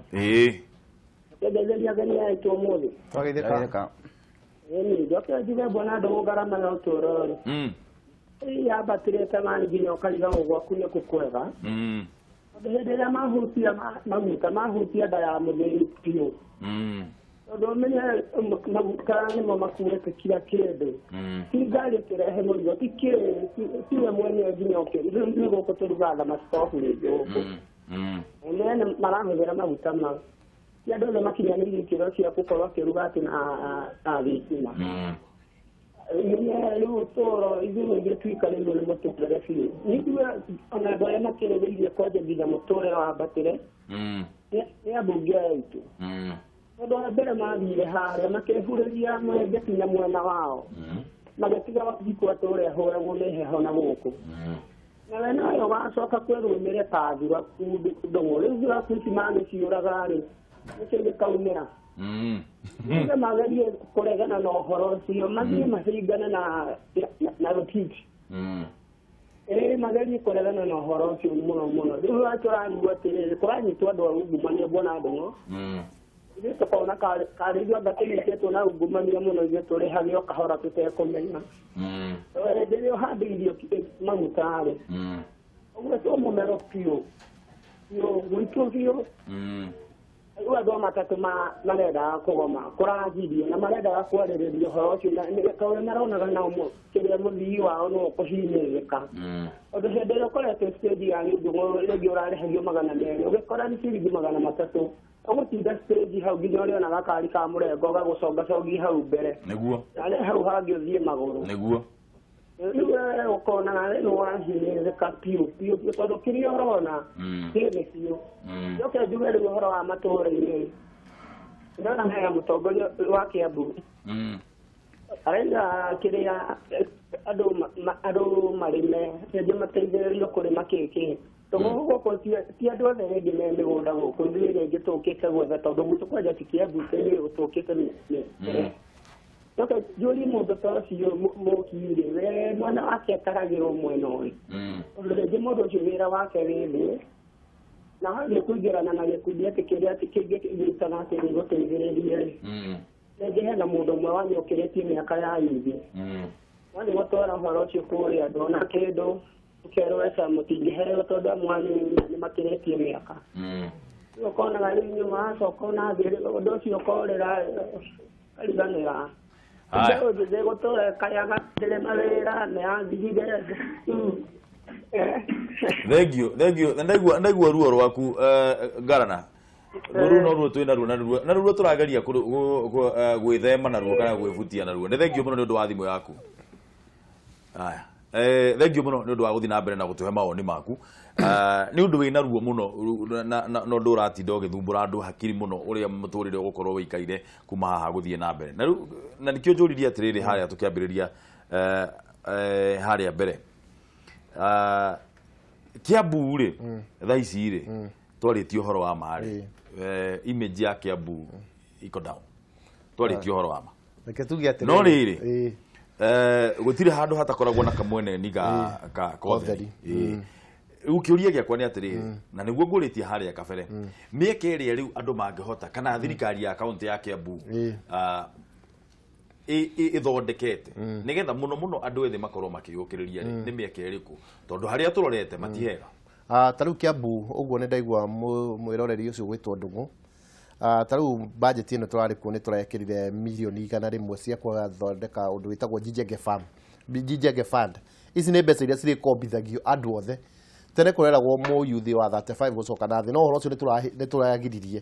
Ngetheria ageni aya aitũ ũmũthĩ. Twagĩthĩka. Ĩni, njoke njuge bwana Ndung'u ngarama ya ũtũũro rĩ. Yambatĩrĩte mani nginya ũkarigagwo gwaku nĩ kũ kwega. Tondũ hĩndĩ ĩrĩa mahutia maguta, mahutia nda ya mũthĩni biũ. Tondũ ũmenye maguta nĩmo makuĩte kila kĩndũ. Ti ngari ĩkĩrehe mũrigo, ti kĩ, tiwe mwenyewe nginya rĩu nĩ gũkũ tũrugaga thamaki rĩngĩ gũkũ. Mene marahũthĩra maguta mau. Ti andũ othe makinyanĩirie ikĩro cia gũkorwo akĩruga atĩ na thitima. Nĩ rĩu ũtũũro ithuĩ ithuĩ tũikarĩirwo nĩ mũtũrĩre biũ. Ningĩ ona andũ arĩa makĩrĩrĩirie kwanja nginya mũtũrĩre wambatĩre, nĩ ambunge aya aitũ. Tondũ wa mbere mathire harĩa makĩhurĩria mwenge kinya mwena wao. Magĩtiga Wanjikũ atũũre ahũragwo nĩ heho na gũkũ. Na we nayo wacoka kwĩrwo ũmĩre ta thuraku Ndung'u. Rĩu thuraku ici magĩciũraga rĩ, nĩkĩo gĩkaumĩra. Nĩgetha magerie kũregana na ũhoro ũcio, mathiĩ mahingane na Rotich. Magerie kũregana na ũhoro ũcio mũno mũno. Rĩu tũrarigwo atĩrĩrĩ, kũranyitwo andũ a ungumania bwana Ndung'u. Ithuĩ tũkona karĩ ithuĩ anga tũnyitĩtwo na ungumania mũno, ithuĩ tũrĩhagio kahora tũtekũmenya. Hĩndĩ ĩrĩa ũhandĩirio maguta rĩ, ũguo to mũmero biũ biũ gwitũ biũ. Rĩu andũ a matatũ marendaga kũgoma, kũranjirio na marendaga kwarĩrĩria ũhoro ũcio, na tondũ maronaga nao kĩrĩa mũthii wao no ũkũhinyĩrĩrĩka. Tondũ hĩndĩ ĩrĩa ũkoretwo stage ya Ndung'u rĩngĩ ũrarĩhagio 200, ũgĩkora nĩ ciringi 300, ũgũtinda stage hau nginya ũrĩona gakari ka mũrengo gagũcongacongia hau mbere. Nĩguo. Na hau hangĩ ũthiĩ magũrũ. Nĩguo. Rĩu we ũkona nĩ ũrahinyĩrĩrĩka biũ biũ biũ, tondũ kĩrĩa ũrona kĩ thĩ biũ. Njoke njuge rĩu ũhoro wa matũũra-inĩ. Ndona hena mũtongoria wa Kiambu. Arenda kĩrĩa andũ marĩme, rĩngĩ mateithĩrĩrio kũrĩma kĩkĩ. Tondũ gũkũ ti andũ othe rĩngĩ me mĩgũnda gũkũ, ithuĩ rĩngĩ tũkĩte gwetha, tondũ gwitũ kwanja ti Kiambu, ithuĩ tũkĩte Njoke njũrie mũndũ ta ũcio mũkirĩ, we mwana wake ataragĩrwo mwena ũyũ. Tondũ rĩngĩ mũndũ ũcio wĩra wake wĩ thĩ, na wathiĩ kũingĩrana na gĩkundi atĩ kĩrĩa atĩ kĩngĩ kĩnyitana atĩ gĩgũteithĩrĩrie rĩ. Rĩngĩ hena mũndũ ũmwe wanyũkĩrĩtie mĩaka ya yuthi. Wathiĩ gũtwara ũhoro ũcio kũrĩa ndona kĩndũ, ũkerwo eca mũtingĩheo tondũ amwe anyu nĩ makĩrĩtie mĩaka. Rĩu ũkonaga rĩu inyuĩ mũracoka ona thĩ, ũndũ ũcio ũkorĩra, ũkariganĩra. Mbeũ njĩthĩ gũtũra ĩkayaga ndĩrĩ mawĩra, nĩ yathirire. Thengio, thengio. Ndaigua ruo rwaku, Garana. Rũrũ no ruo twĩna ruo, na ruo tũrageria gwĩthema na ruo kana gwĩbutia na ruo. Nĩ thengio mũno nĩ ũndũ wa thimũ yaku. Haya. Thengio mũno nĩ ũndũ wa gũthiĩ na mbere na gũtũhe mawoni maku. Nĩ ũndũ wĩna ruo mũno, na ũndũ ũratinda ũgĩthumbũra andũ hakiri mũno ũrĩa mũtũrĩre ũgũkorwo ũikaire kuma haha gũthiĩ na mbere. Na rĩu, na nĩkĩo njũririe atĩrĩrĩ harĩa tũkĩambĩrĩria, harĩa mbere. Kiambu rĩ, thaa ici rĩ, twarĩtie ũhoro wa ma rĩ, image ya Kiambu iko down. Twarĩtie ũhoro wa ma. Reke tuge atĩrĩrĩ. No rĩrĩ, gũtirĩ handũ hatakoragwo na kamweneni ka kotheri. Rĩu kĩũria gĩakwa nĩ atĩrĩrĩ, na nĩguo ngũrĩtie harĩa kabere, mĩeke ĩrĩa rĩu andũ mangĩhota kana thirikari ya kaunti ya Kiambu ĩthondekete nĩgetha mũno mũno andũ ethĩ makorwo makĩyũkĩrĩria rĩ, nĩ mĩeke ĩrĩkũ, tondũ harĩa tũrorete matihega? Ta rĩu Kiambu ũguo nĩ ndaigua mwĩroreri ũcio gwĩtwo Ndung'u. Ta rĩu budget ĩno tũrarĩ kuo nĩ tũrekĩrire mirioni 100 cia gũthondeka ũndũ wĩtagwo Jijenge Farm, Jijenge Fund. Ici nĩ mbeca iria cirĩkombithagio andũ othe. Tene kũreragwo mũyuthi wa 35 gũcoka na thĩ, no ũhoro ũcio nĩ tũragiririe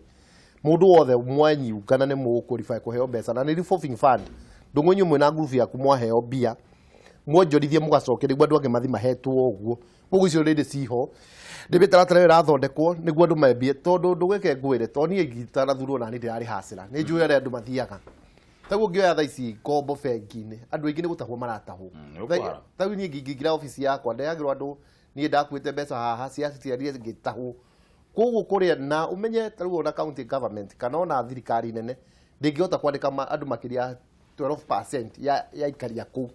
mũndũ wothe mwanyiungana nĩ mũgũqualify kũheo mbeca, na nĩ revolving fund. Ndung'u, inyuĩ mwĩna ngurubu yaku, mwaheo mbia mwonjorithie mũgacokia nĩguo andũ angĩ mathi mahetwo ũguo. Koguo icio rĩrĩ ciho nĩ mĩtaratara ĩyo ĩrathondekwo nĩguo andũ mambie, tondũ ndũgwĩke ngwĩre tondũ niĩ ingĩtanathurwo nani ndĩrarĩ hacĩra, nĩ njũĩ arĩa andũ mathiaga taguo. Ngĩoya thaa ici ngombo bengi-inĩ, andũ aingĩ nĩ gũtahwo maratahwo. Nĩ ũkwara. Tarĩu niĩ ngingĩingĩra obici yakwa ndehagĩrwo andũ, niĩ ndakuĩte mbeca haha cia ciarire ngĩtahwo. Koguo kũrĩa na ũmenye tarĩu ona county government kana ona thirikari nene ndĩngĩhota kwandĩka andũ makĩria ya 12% ya aikari a kũu.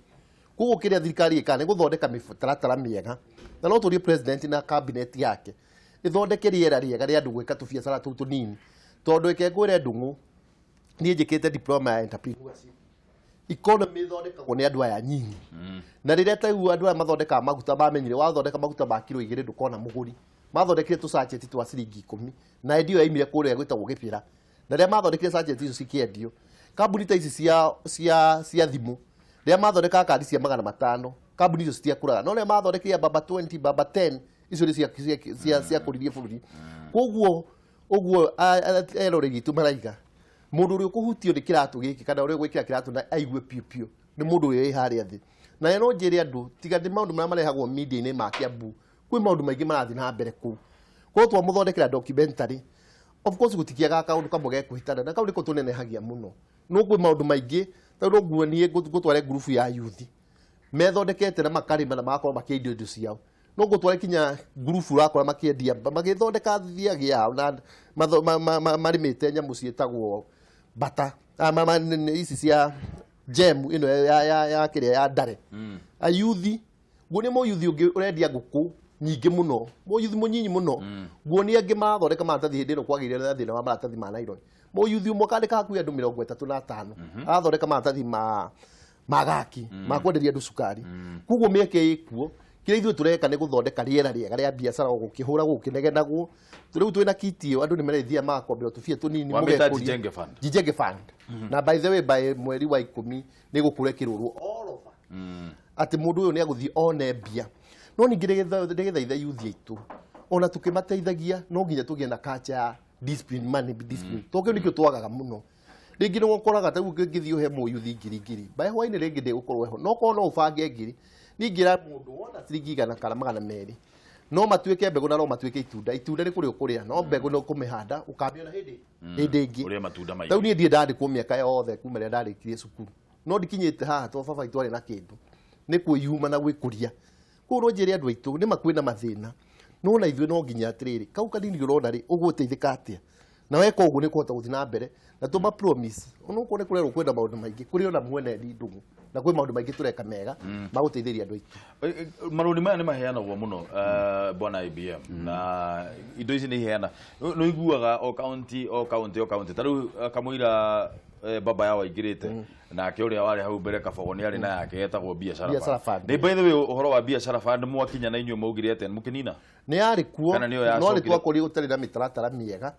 Koguo kĩrĩa thirikari ĩkaga nĩ gũthondeka mĩtaratara mĩega, na no tũrie president na cabinet yake ĩthondeke rĩera rĩega rĩa andũ gwĩka tũbiacara tũu tũnini, tondũ ĩke ngwĩre Ndung'u, niĩ njĩkĩte diploma ya entrepreneurship. Economy ĩthondekagwo nĩ andũ aya nyinyi, na rĩrĩa tarĩu andũ aya mathondekaga maguta mamenyire wathondeka maguta ma kiro 2 ndũkona mũgũri, mathondekire tũsachet twa ciringi 10, na endio yaimire kũrĩa gwĩtagwo Gĩbĩra. Na rĩrĩa mathondekire sachet icio cikĩendio, kambuni ta ici cia thimũ, rĩrĩa mathondekaga kandi cia 500, kambuni icio citiakũraga, no rĩrĩa mathondekire baba 20, baba 10, icio nĩ ciakũririe bũrũri. Koguo ũguo eroreri aitũ maraiga, mũndũ ũrĩa ũkũhutio nĩ kĩratũ gĩkĩ kana ũrĩa ũgwĩkĩra kĩratũ na aigue piũ piũ nĩ mũndũ ũrĩa wĩ harĩa thĩ. Na no njĩre andũ, tiga nĩ maũndũ marĩa marehagwo media-inĩ ma Kiambu, kwĩ maũndũ maingĩ marathiĩ na mbere kũu. Koguo twamũthondekera documentary, of course gũtikĩagaga kaũndũ kamwe gekũhĩtana, na kau nĩko tũnenehagia mũno, no kwĩ maũndũ maingĩ. Tondũ nguo niĩ ngũtware ngurubu ya youth methondekete na makarĩma na magakorwo makĩendia indo ciao, no ngũtware kinya ngurubu ũrakora makĩendia magĩthondeka thiagi yao na marĩmĩte nyamũ ciĩtagwo bata ici cia gem ĩno ya kĩrĩa ya ndare. Ayuthi nguonia mũyuthi ũngĩ ũrendia ngũkũ nyingĩ mũno, mũyuthi mũnyinyi mũno. Nguonia angĩ marathondeka maratathi hĩndĩ ĩno kwagĩrĩire na thĩna wa maratathi ma nylon. Mũyuthi ũmwe akandĩka hakuhĩ andũ 35, arathondeka maratathi ma gaki ma kwenderia andũ cukari. Koguo mĩeke ĩkuo. Kĩrĩa ithuĩ tũreka nĩ gũthondeka rĩera rĩega rĩa biacara, o gũkĩhũragwo gũkĩnegenagwo. Rĩu twĩna kiti ĩyo, andũ nĩ marethia magakomberwo tũbia tũnini. Wamĩta Mũgekũria. Jijenge Fund. Jijenge Fund. Na by the way, by mweri wa 10 nĩ gũkũra ĩkĩrũrwo all over atĩ mũndũ ũyũ nĩ agũthiĩ one mbia. No ningĩ ndĩgĩthaitha yuthi aitũ, ona tũkĩmateithagia, no nginya tũgĩe na culture ya discipline, money discipline, tondũ kĩu nĩkĩo twagaga mũno. Rĩngĩ nĩ ũkoraga ta rĩu ngĩthiĩ ũhe mũyuthi ngiri ngiri, by hwainĩ rĩngĩ ndĩgũkorwo heho, no korwo no ũbange ngiri ningĩra mũndũ wona ciringi 100 kana 200, no matuĩke mbegũ na no matuĩke itunda. Itunda nĩ kũrĩa ũkũrĩa, no mbegũ nĩ ũkũmĩhanda ũkamĩona hĩndĩ ĩngĩ. Ũrĩe matunda maingĩ. Rĩu niĩ ndirĩ ndandĩkwo mĩaka yothe kuma rĩrĩa ndarĩkirie cukuru, no ndikinyĩte haha tondũ baba witũ arĩ na kĩndũ nĩ kwĩyuma na gwĩkũria. Koguo no njĩre andũ aitũ nĩ ma kwĩna mathĩna, no na ithuĩ no nginya atĩrĩrĩ, kau kanini ũrona rĩ, ũgũteithĩka atĩa na weka ũguo nĩ kũhota gũthiĩ na mbere. Na tũma promise onokorwo nĩ kũrerwo kwĩna maũndũ maingĩ, kũrĩ ona mwene ni Ndung'u, na kwĩ maũndũ maingĩ tũreka mega ma gũteithĩrĩria andũ aitũ. Marũni maya nĩ maheanagwo mũno, bwana IBM, na indo ici nĩ iheana nĩ ũiguaga o county, o county, o county. Ta rĩu kamũira baba yao aingĩrĩte nake, ũrĩa warĩ hau mbere Kabogo nĩ arĩ na yake yetagwo Biashara Biashara Fund. Nĩ by the way, ũhoro wa Biashara Fund mwakinya na inyuĩ maugire atĩa, mũkĩnina? Nĩ yarĩ kuo. Kana nĩyo No nĩ yacokire? twakorire gũtarĩ na mĩtaratara mĩega,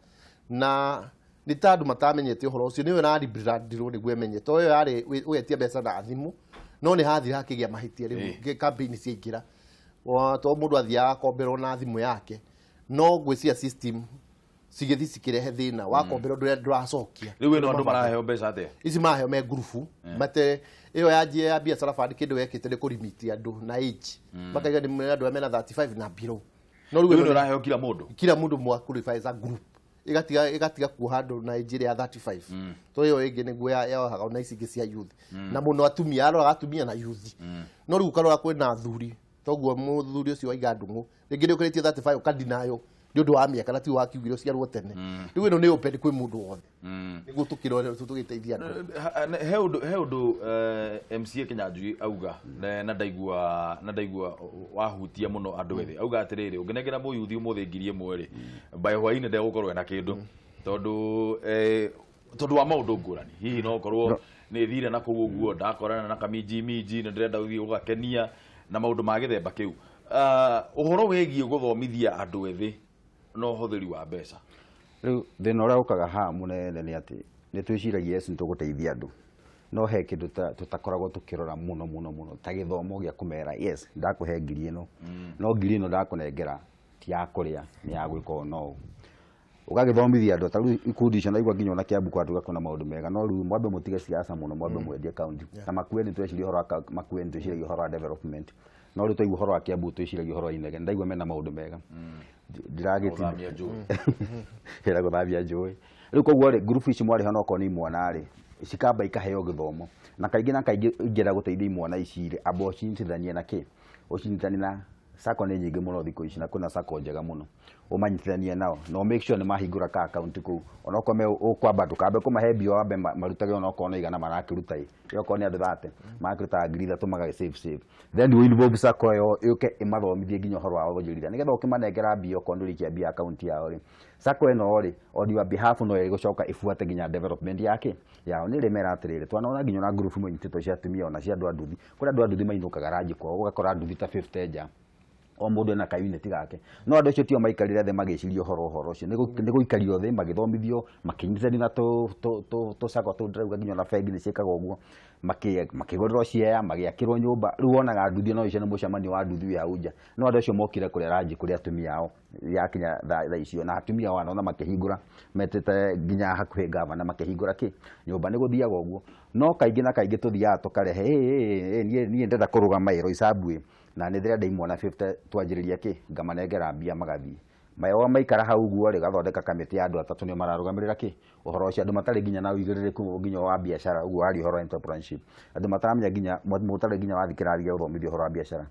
na nĩ ta andũ matamenyete ũhoro ũcio, nĩyo ĩraribrandirwo nĩguo ĩmenye, to ĩyo yarĩ ũgetia mbeca na thimũ, no nĩ hathire hakĩgĩa mahĩtia. Rĩu campaign ciaingĩra, to mũndũ athiaga akomberwo na thimũ yake, no ngwĩciria system cigĩthiĩ cikĩrehe thĩna wakomberwo ndũrĩa ndũracokia. Rĩu ĩno andũ maraheo mbeca atĩa? Ici maraheo me ngurubu mate ĩyo ya njia ya Biashara Fund. Kĩndũ wekĩte nĩ kũrimiti andũ na age, makaiga nĩ andũ arĩa mena 35 na below, no rĩu Rĩu ĩno ĩno ĩraheo kila mũndũ? Kila mũndũ mwa qualify as a group, ĩgatiga kuoha andũ na age ĩrĩa ya 35, to ĩyo ĩngĩ nĩguo yohaga ona ici ingĩ cia youth, na mũno atumia, aroraga atumia na youth. No rĩu ũkarora kwĩna athuri, toguo mũthuri ũcio waiga Ndung'u rĩngĩ nĩ ũkĩrĩtie 35 ũkandinayo Nĩ ũndũ wa mĩaka na ti wakiugire ũciarwo tene. Rĩu ĩno nĩ open kwĩ mũndũ wothe nĩguo tũkĩrore tũgĩteithia andũ. He ũndũ MCA Kinyanjui auga na ndaigua wahutia mũno andũ ethĩ. Auga atĩrĩrĩ, ũngĩnengera mũyuthi ũmũthĩ 1000 rĩ, by hwaĩ-inĩ ndegũkorwo ena kĩndũ tondũ wa maũndũ ngũrani. Hihi no korwo nĩ thire na kũu ũguo ndakorana na kaminji minji na ndĩrenda gũthiĩ gũgakenia na maũndũ ma gĩthemba kĩu. Ũhoro wĩgiĩ gũthomithia andũ ethĩ na ũhũthĩri wa mbeca. Rĩu thĩna ũrĩa ũkaga haha mũnene nĩ atĩ nĩ twĩciragia yes nĩ tũgũteithia andũ, no he kĩndũ tũtakoragwo tũkĩrora mũno mũno mũno ta gĩthomo gĩa kũmera, yes, ndakũhe ngiri ĩno, no ngiri ĩno ndakũnengera ti ya kũrĩa, nĩ ya gwĩka ũũ no ũũ. Ũgagĩthomithia andũ ta rĩu ikundi icio, naigua nginya ona Kiambu kwatuga kwĩna maũndũ mega, no rĩu mwambe mũtige siasa mũno, mwambe mwendie kaunti na Makueni. Tweciria ũhoro wa Makueni, twĩciragia ũhoro wa development, no rĩu twaigua ũhoro wa Kiambu twĩciragia ũhoro wa inegene. Ndaigua mena maũndũ mega. Ndiragĩtinda Gũthamia njũĩ. Ĩra gũthambia njũĩ. Rĩu koguo rĩ, ngurubu ici mwarĩha no okorwo nĩ imwana rĩ, cikamba ikaheo gĩthomo, na kaingĩ ingĩenda gũteithia imwana ici rĩ, amba ũcinyitithanie na kĩ, ũcinyitithanie na sacco. Nĩ nyingĩ mũno thikũ ici na kwĩna sacco njega mũno. Ũmanyitithanie nao na make sure nĩ mahingũra ka account kũu, onokorwo me ũkwamba ndũkambe kũmahe mbia, wambe marutage onokorwo nĩ 100 marakĩruta ĩ, okorwo nĩ andũ 30 marakĩruta 3000, magagĩ save save, then you involve sacco ĩyo yũke ĩmathomithie nginya ũhoro wa wonjorithia, nĩgetha ũkĩmanengera mbia, okorwo nĩ ũrĩkia mbia account yao rĩ, sacco ĩno rĩ, on your behalf no ĩgũcoka ĩbuate nginya development yake yao. Nĩ rĩmera atĩrĩrĩ, twanona nginya ona ngurubu imwe inyitĩtwo cia atumia ona cia andũ a nduthi. Kũrĩ andũ a nduthi mainũkaga ranji kwao, ũgakora nduthi ta 50 nja, o mũndũ ena kaunit gake, no andũ acio tio maikarire thĩ magĩciria ũhoro ũcio. Nĩ gũikario thĩ magĩthomithio, makĩnyitithanio na tũ sacco tũu ndĩrauga, nginya ona bengi nĩ ciĩkaga ũguo, makĩgũrĩrwo ciea, magĩakĩrwo nyũmba. Rĩu wonaga nduthi no icio nĩ mũcemanio wa nduthi wĩ hau nja, no andũ acio mokire kũrĩa ranji kũrĩ atumia ao yakinya thaa icio, na atumia ao anona makĩhingũra metĩte nginya hakuhĩ gavana makĩhingũra kĩ nyũmba. Nĩ gũthiaga ũguo, no kaingĩ na kaingĩ tũthiaga tũkarehe "Ĩ, ĩ, ĩ, niĩ ndĩrenda kũrũgama ĩ Roysambu ĩ, na nĩ ndĩrenda imwana 50, twanjĩrĩria kĩ", ngamanengera mbia magathiĩ. Mayoa maikara hau ũguo rĩ, gathondeka kamĩtĩ ya andũ atatũ nĩo mararũgamĩrĩra kĩ ũhoro ũcio, andũ matarĩ nginya na ũigĩrĩrĩku nginya wa biacara ũguo waria ũhoro wa entrepreneurship, andũ mataramenya nginya mũtarĩ nginya wathiĩ kĩrathi gĩa gũthomithio ũhoro wa biacara,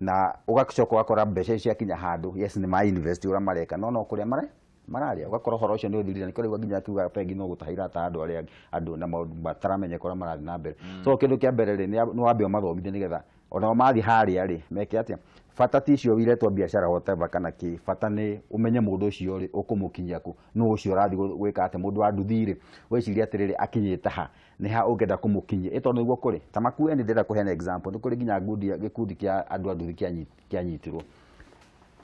na ũgacoka ũgakora mbeca icio ciakinya handũ, yes, nĩ ma invest ũrĩa mareka, no kũrĩa mararĩa ũgakora ũhoro ũcio nĩ ũthirire. Nĩkĩo rĩu nginya akiuga bengi no gũtaha irataha andũ arĩa andũ na maũndũ mataramenyeka ũrĩa marathiĩ na mbere. So kĩndũ kĩa mbere rĩ, nĩ wambe ũmathomithie nĩgetha onao mathiĩ harĩa rĩ meke atĩa. Bata ti icio iretwo biacara whatever kana kĩ, bata nĩ ũmenye mũndũ ũcio rĩ ũkũmũkinyia kũ, nũ ũcio ũrathiĩ gwĩka atĩa. Mũndũ wa nduthi rĩ, weciria atĩrĩrĩ, akinyĩte ha, nĩ ha ũngĩenda kũmũkinyia ĩ, tondũ nĩguo kũrĩ ta Makueni. Ndĩrenda kũheana example, nĩ kũrĩ nginya ngundi gĩkundi kĩa andũ a nduthi kĩanyitirwo,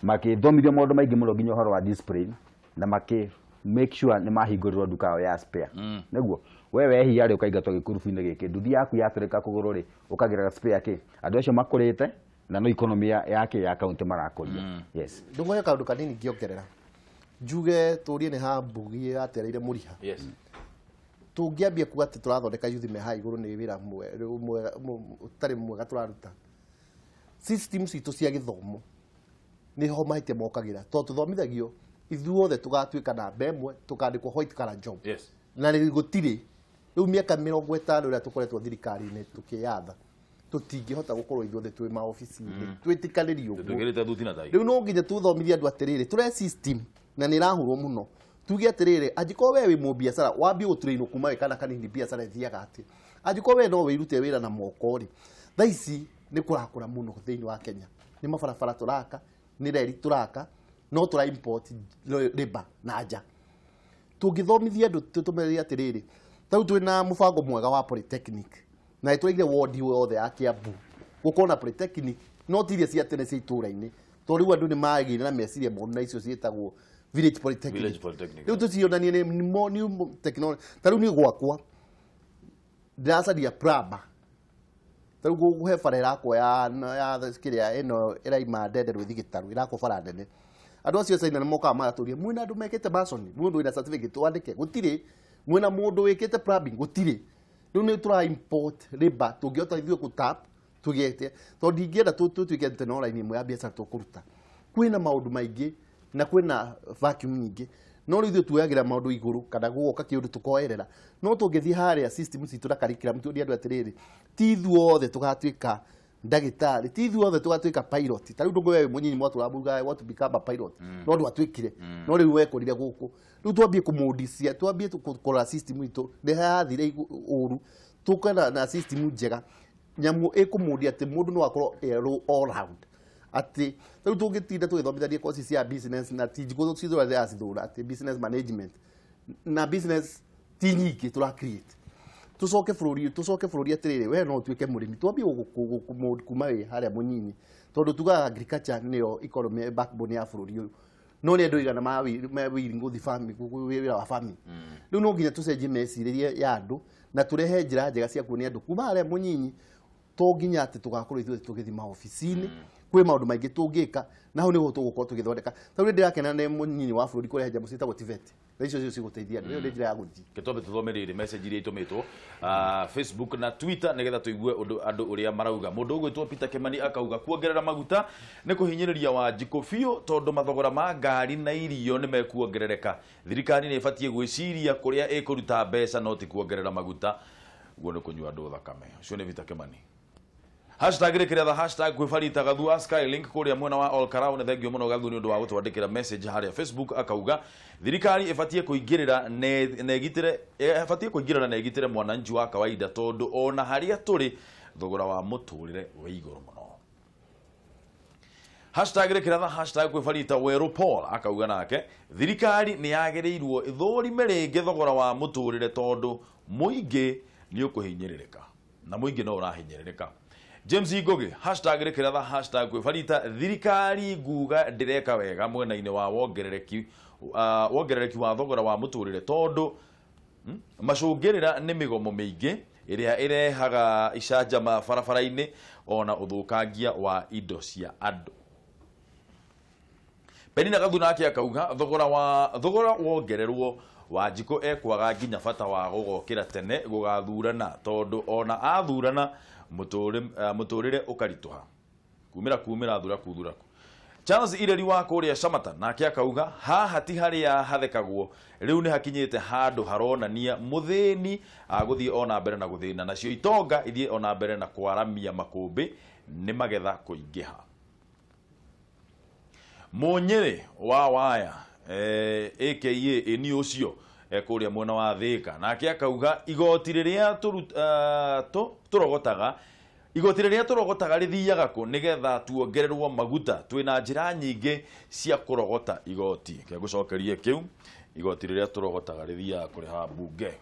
makĩthomithio maũndũ maingĩ mũno nginya ũhoro wa discipline, na makĩ make sure nĩ mahingũrĩrwo nduka yao ya spare, nĩguo we wehia rĩ, ũkaingatwo gĩkurubu-inĩ gĩkĩ. Nduthi yaku yatũrĩka kũgũrũ rĩ, ũkagĩra spare kĩ. Andũ acio makũrĩte na no economy ya kĩ ya kaunti marakũria, yes. Ndũngoye kaũndũ kanini ngĩongerera njuge tũrie nĩ ha mbugi yatereire mũriha. Tũngĩambia kuga atĩ tũrathondeka yuthi me haha igũrũ, nĩ wĩra ũtarĩ mwega tũraruta. System citũ cia gĩthomo nĩho mahĩtia mokagĩra, tondũ tũthomithagio ithuothe tũgatuĩka namba ĩmwe, tũkandĩkwo white collar job. Na rĩu gũtirĩ. Rĩu mĩaka 50 ĩrĩa tũkoretwo thirikari-inĩ tũkĩyatha, tũtingĩhota gũkorwo ithuothe twĩ maobici-inĩ twĩtĩkanĩrie ũguo. Twĩkĩrĩte thuti na tai. Rĩu no nginya tũthomithie andũ atĩrĩrĩ, tũre system na nĩ ĩrahũrwo mũno. Tuge atĩrĩrĩ, angĩkorwo we wĩ mũbiacara, wambie gũtrainwo kuma wĩ kana kanini biacara ĩthiaga atĩa. Angĩkorwo we no wĩrute wĩra na moko rĩ, thaa ici nĩ kũrakũra mũno thĩinĩ wa Kenya, nĩ mabarabara tũraka, nĩ reri tũraka, no tũra import labour na nja. Tũngĩthomithia andũ tũtũmerie atĩrĩrĩ, tarĩu twĩna mũbango mwega wa polytechnic na nĩtũraigire wodi yothe ya Kiambu gũkorwo na polytechnic, no ti iria cia tene cia itũra-inĩ, tondũ rĩu andũ nĩ magĩire na meciria moru na icio ciĩtagwo village polytechnic. Village polytechnic. Rĩu tũcionanie nĩ new technology. Ta rĩu niĩ gwakwa ndĩracaria plumber, ta rĩu ngũhe bara ĩrakwo ya kĩrĩa ĩno ĩraima Ndende rwĩthi Gĩtarũ, ĩrakwo bara nene. Andũ acio a China nĩ mokaga magatũria, mwĩna andũ mekĩte mason, mũndũ wĩna certificate wandĩke? Gũtirĩ. Mwĩna mũndũ wĩkĩte plumbing? Gũtirĩ. Rĩu nĩ tũra import labor. Tũngĩhota ithuĩ gũtap tũgĩte, tondũ ndingĩenda tũtuĩke atĩ no raini ĩmwe ya biacara tũkũruta. Kwĩna maũndũ maingĩ na kwĩna vacuum nyingĩ, no rĩu ithuĩ tuoyagĩra maũndũ igũrũ kana gũgoka kĩũndũ tũkoerera. No tũngĩthiĩ harĩa system citũ na curriculum, tuonie andũ atĩrĩrĩ, ti ithuothe tũgatuĩka Ndagĩtarĩ ti ithuothe tũgatuĩka pilot. Ta rĩu ndũngĩ we mũnyinyi mwatũra I want to become a pilot, no ndwatuĩkire, no rĩu wekorire gũkũ. Rĩu twambie kũmũndisia, twambie kũrora system itũ nĩ yathire ũru, tũke na system njega, nyamũ ĩkũmũndia atĩ mũndũ no akorwo erũ all round. Atĩ rĩu tũngĩtinda tũgĩthomithania kosi cia business na ti njikũ cithũra ndĩracithũra, atĩ business management na business ti nyingĩ tũra create. Tũcoke bũrũri atĩrĩrĩ, we no ũtuĩke mũrĩmi, twambie kuma wĩ harĩa mũnyinyi, tondũ tugaga agriculture nĩyo economy backbone ya bũrũri ũyũ, no nĩ andũ igana me willing gũthiĩ farming, wĩra wa farming. Rĩu no nginya tũcenjie mecirĩrie ya andũ na tũrehe njĩra njega cia kuonia andũ kuma harĩa mũnyinyi. To nginya atĩ tũgakorwo ithuĩ tũgĩthiĩ maobici-inĩ, kwĩ maũndũ maingĩ tũngĩka, na hau nĩho tũgũkorwo tũgĩthondeka. Tarĩu ndĩrakena nĩ mũnyinyi wa bũrũri kũrehe nyamũ ciĩtagwo TVET, na icio cio cigũteithia andũ. Ĩyo nĩ njĩra ya gũthiĩ. Ke twambe tũthome rĩrĩ message iria itũmĩtwo Facebook na Twitter, nĩgetha tũigue ũndũ andũ ũrĩa marauga. Mũndũ ũgwĩtwo Peter Kimani akauga kuongerera maguta nĩ kũhinyĩrĩria Wanjikũ biũ, tondũ mathogora ma ngari na irio nĩ mekuongerereka. Thirikari nĩ ĩbatiĩ gwĩciria kũrĩa ĩkũruta mbeca, no ti kuongerera maguta. Guo nĩ kũnyua andũ thakame. Ũcio nĩ Peter Kimani. #RĩkĩrĩTha #KwĩBarita Gathu wa Skylink kũrĩa mwena wa Olkarau, nĩ thengio mũno Gathu nĩ ũndũ wa gũtwandĩkĩra message harĩa Facebook. Akauga thirikari ĩbatiĩ kũingĩrĩra na ĩgitĩre, ĩbatiĩ kũingĩrĩra na ĩgitĩre mwananchi wa kawaida, tondũ ona harĩa tũrĩ thogora wa mũtũrĩre wĩ igũrũ mũno. #RĩkĩraTha #KwĩBarita Werũ Paul akauga nake thirikari nĩ yagĩrĩirwo ĩthũrime rĩngĩ thogora wa mũtũrĩre, tondũ mũingĩ nĩ ũkũhinyĩrĩrĩka na mũingĩ no ũrahinyĩrĩrĩka. James Ngugi #RĩkĩraTha #KwĩBarita thirikari nguga ndĩreka wega mwena-inĩ wa wongerereki wa thogora wa mũtũrĩre, tondũ macũngĩrĩra nĩ mĩgomo mĩingĩ ĩrĩa ĩrehaga icanjama barabara-inĩ ona ũthũkangia wa indo cia andũ. Penina Gathu nake akauga thogora wongererwo, Wanjikũ ekwaga nginya bata wa gũgokĩra tene gũgathurana, tondũ ona athurana mũtũrĩre ũkaritũha kumĩra kumĩra thuraku thuraku. Charles Ireri wa kũrĩa Shamata nake akauga haha ti harĩa hathekagwo, rĩu nĩ hakinyĩte handũ haronania mũthĩni agũthiĩ ona mbere na gũthĩna, nacio itonga ithiĩ ona mbere na kwaramia makũmbĩ nĩ magetha kũingĩha. Mũnyĩrĩ wa waya aka ĩni ũcio kũrĩa mwena wa Thĩka nake akauga igoti rĩrĩa tũrogotaga, igoti rĩrĩa tũrogotaga rĩthiaga kũ nĩgetha tuongererwo maguta? Twĩna njĩra nyingĩ cia kũrogota igoti. Ke ngũcokerie kĩu, igoti rĩrĩa tũrogotaga rĩthiaga kũrĩha mbunge.